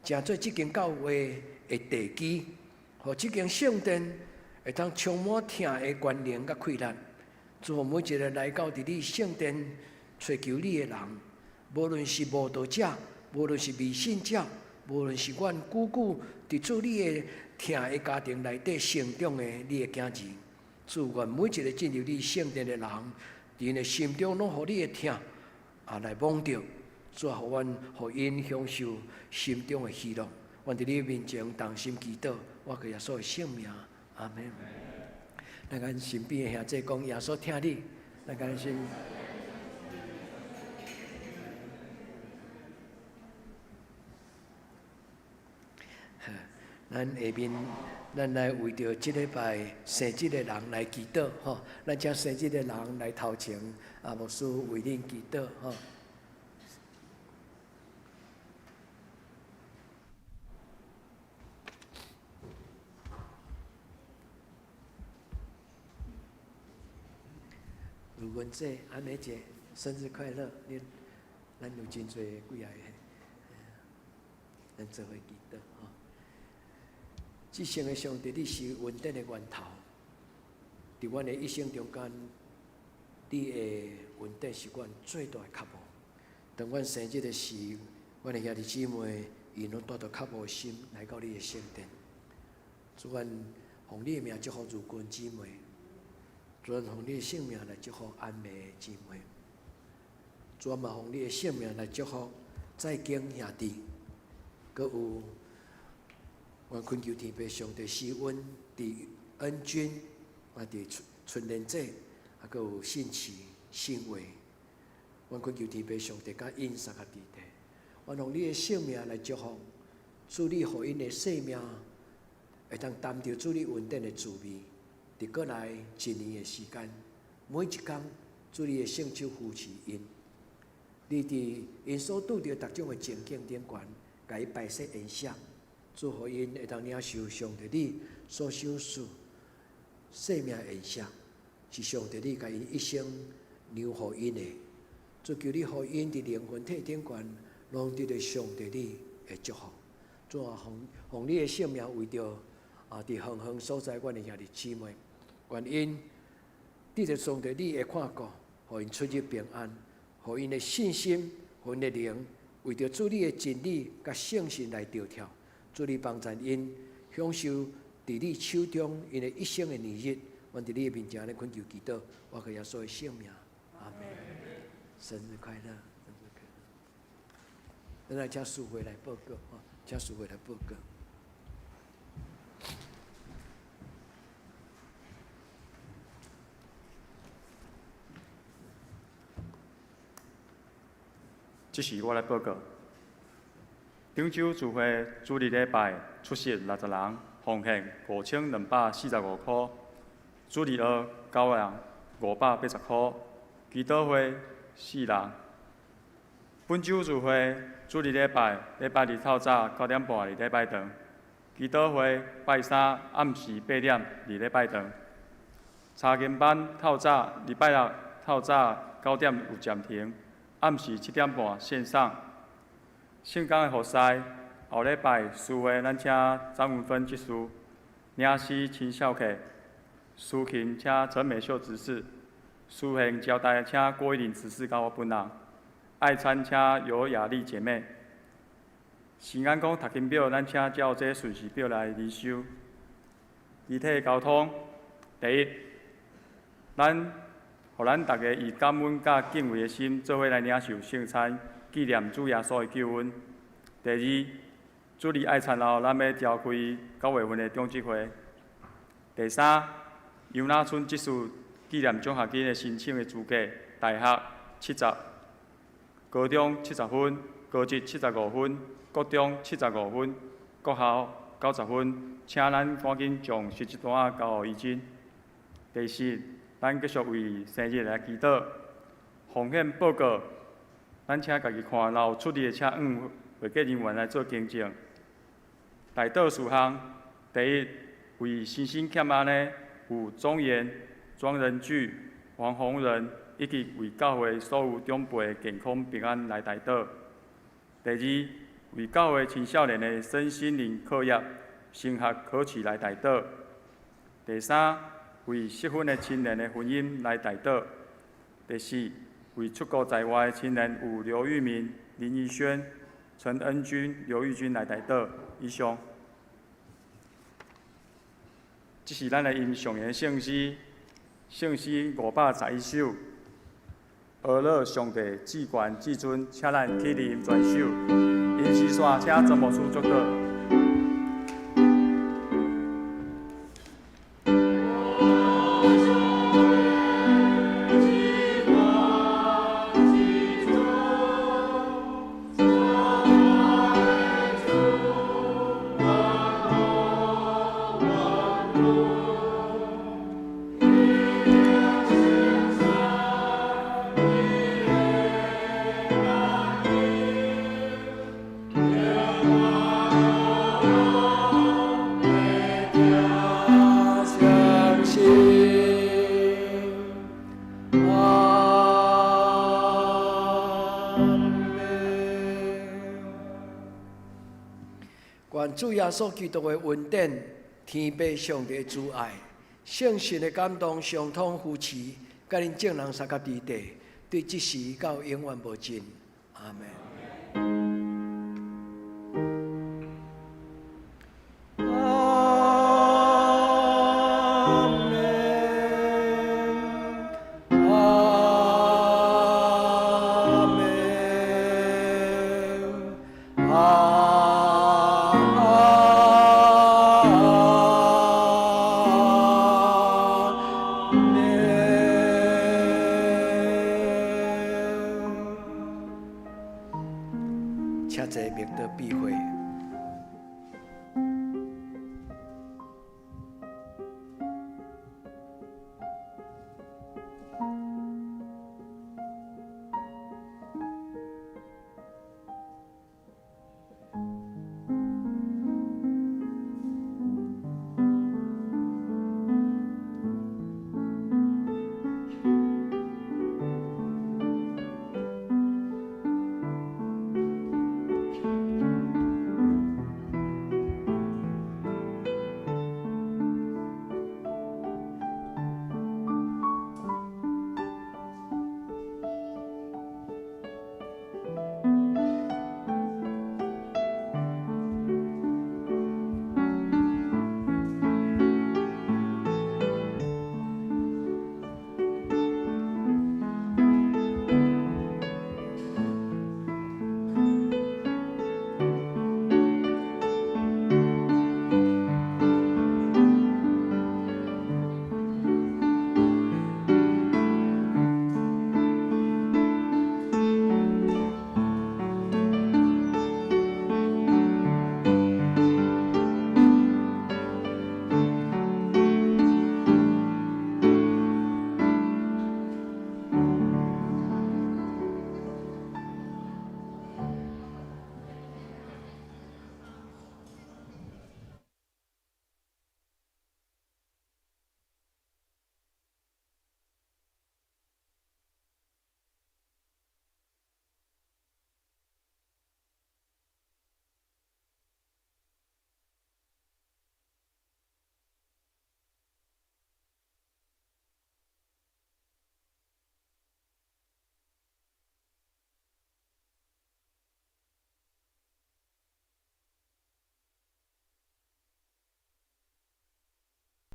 成做這間教會的地基，予這間聖殿會當充滿疼的權能佮氣力。祝福每一個來到佇你聖殿尋求你的人，無論是慕道者，無論是未信者，無論是阮久久佇主你的疼的家庭內底成長的你的囝兒，祝願每一個進入你聖殿的人，佇𪜶的心中攏予你的疼啊來摸著，主啊，予阮予𪜶享受心中的喜樂。阮佇你面前同心祈禱，我靠耶穌的聖名，阿們。咱共身邊的兄弟講，耶穌疼你，咱共身。咱下面，咱來為著這禮拜生日的人來祈禱，吼！咱請生日的人來頭前，啊，牧師為恁祈禱，吼。如文姐、阿梅姐，生日快樂！恁，咱有真濟幾仔個，咱做伙祈禱吼。至聖的上帝，你是恩典的源頭。佇阮的一生中間，你的恩典是阮最大的渴慕。當阮生日的時，阮的兄弟姊妹，𪜶攏帶著渴慕的心來到你的聖殿。主，阮奉你的名祝福如君姊妹。主，阮奉你的聖名來祝福安梅姊妹。主嘛奉你的聖名來祝福在經兄弟，閣有阮懇求天父上帝施恩佇恩君，啊佇春春蓮姐，啊閣有信慈、信偉。阮懇求天父上帝佮𪜶三个弟弟，阮奉你的聖名來祝福，主你予𪜶的生命會當擔著主你恩典的滋味，佇過來一年的時間，每一工主你的聖手扶持𪜶，你佇𪜶所拄著逐種的情境頂懸，共伊排釋恩赦，祝福𪜶會當領受上帝你所賞賜生命恩赦，是上帝你共𪜶一生留予𪜶的。主求你予𪜶佇靈魂體頂懸，攏得著上帝你的祝福。主啊，奉奉你的聖名，為著啊，佇遠遠所在，阮的兄弟姊妹，願𪜶得著上帝你的看顧，予𪜶出入平安，予𪜶的信心，予𪜶的靈，為著主你的真理佮聖神來著跳。主你幫贊𪜶享受佇你手中𪜶的一生的年日。阮佇你的面前來懇求祈禱，我靠耶穌的聖名，阿門。生日快樂，生日快樂。咱來請司會來報告，吼，請司會來報告。這是我來報告。頂週聚會主日禮拜出席60人，奉獻5245箍。主日學9人，580箍。祈禱會4人。本週聚會主日禮拜禮拜日透早9點半佇禮拜堂，祈禱會拜三暗時8點佇禮拜堂。查經班透早禮拜六透早9點有暫停，暗時7點半線上。聖工的服侍，後禮拜司會咱請張文芬執事，領詩秦孝客，司琴請陳美秀執事，司獻招待請郭玉玲執事佮我本人，愛餐請尤雅麗姐妹。聖安講讀經表，咱請照這順序表來靈修。肢體溝通，第一，咱予咱逐家以感恩佮敬畏的心，做伙來領受聖餐，紀念主耶穌的救恩。第二，主日愛餐後，咱欲召開9月份的長執會。第三，楊那春執事紀念獎學金的申請的資格，大學70，高中70分，高職75分，國中75分，國校90分，請咱趕緊將實質單仔交予伊真。第四，咱繼續為生日來祈禱。奉獻報告，咱請家己看，若有出入的，請向會計人員來做更正。代禱事項，第一，為身心欠安的有莊嚴、莊仁巨、黃宏仁，以及為教會所有長輩健康平安來代禱。第二，為教會青少年的身心靈課業、升學考試來代禱。第三，為適婚的青年的婚姻來代禱。第四，為出國在外的青年有劉玉明、林怡萱、陳恩君、劉玉君來代禱。以上。這是咱來吟誦的聖詩，聖詩511首。阿樂上帝至懸至尊，請咱起立全首。吟詩煞，請曾牧師祝禱。願主耶穌基督的恩典、天父上帝的慈愛、聖神的感動、相通扶持，佮恁眾人相佮佇地，對這時到永遠無盡。阿門。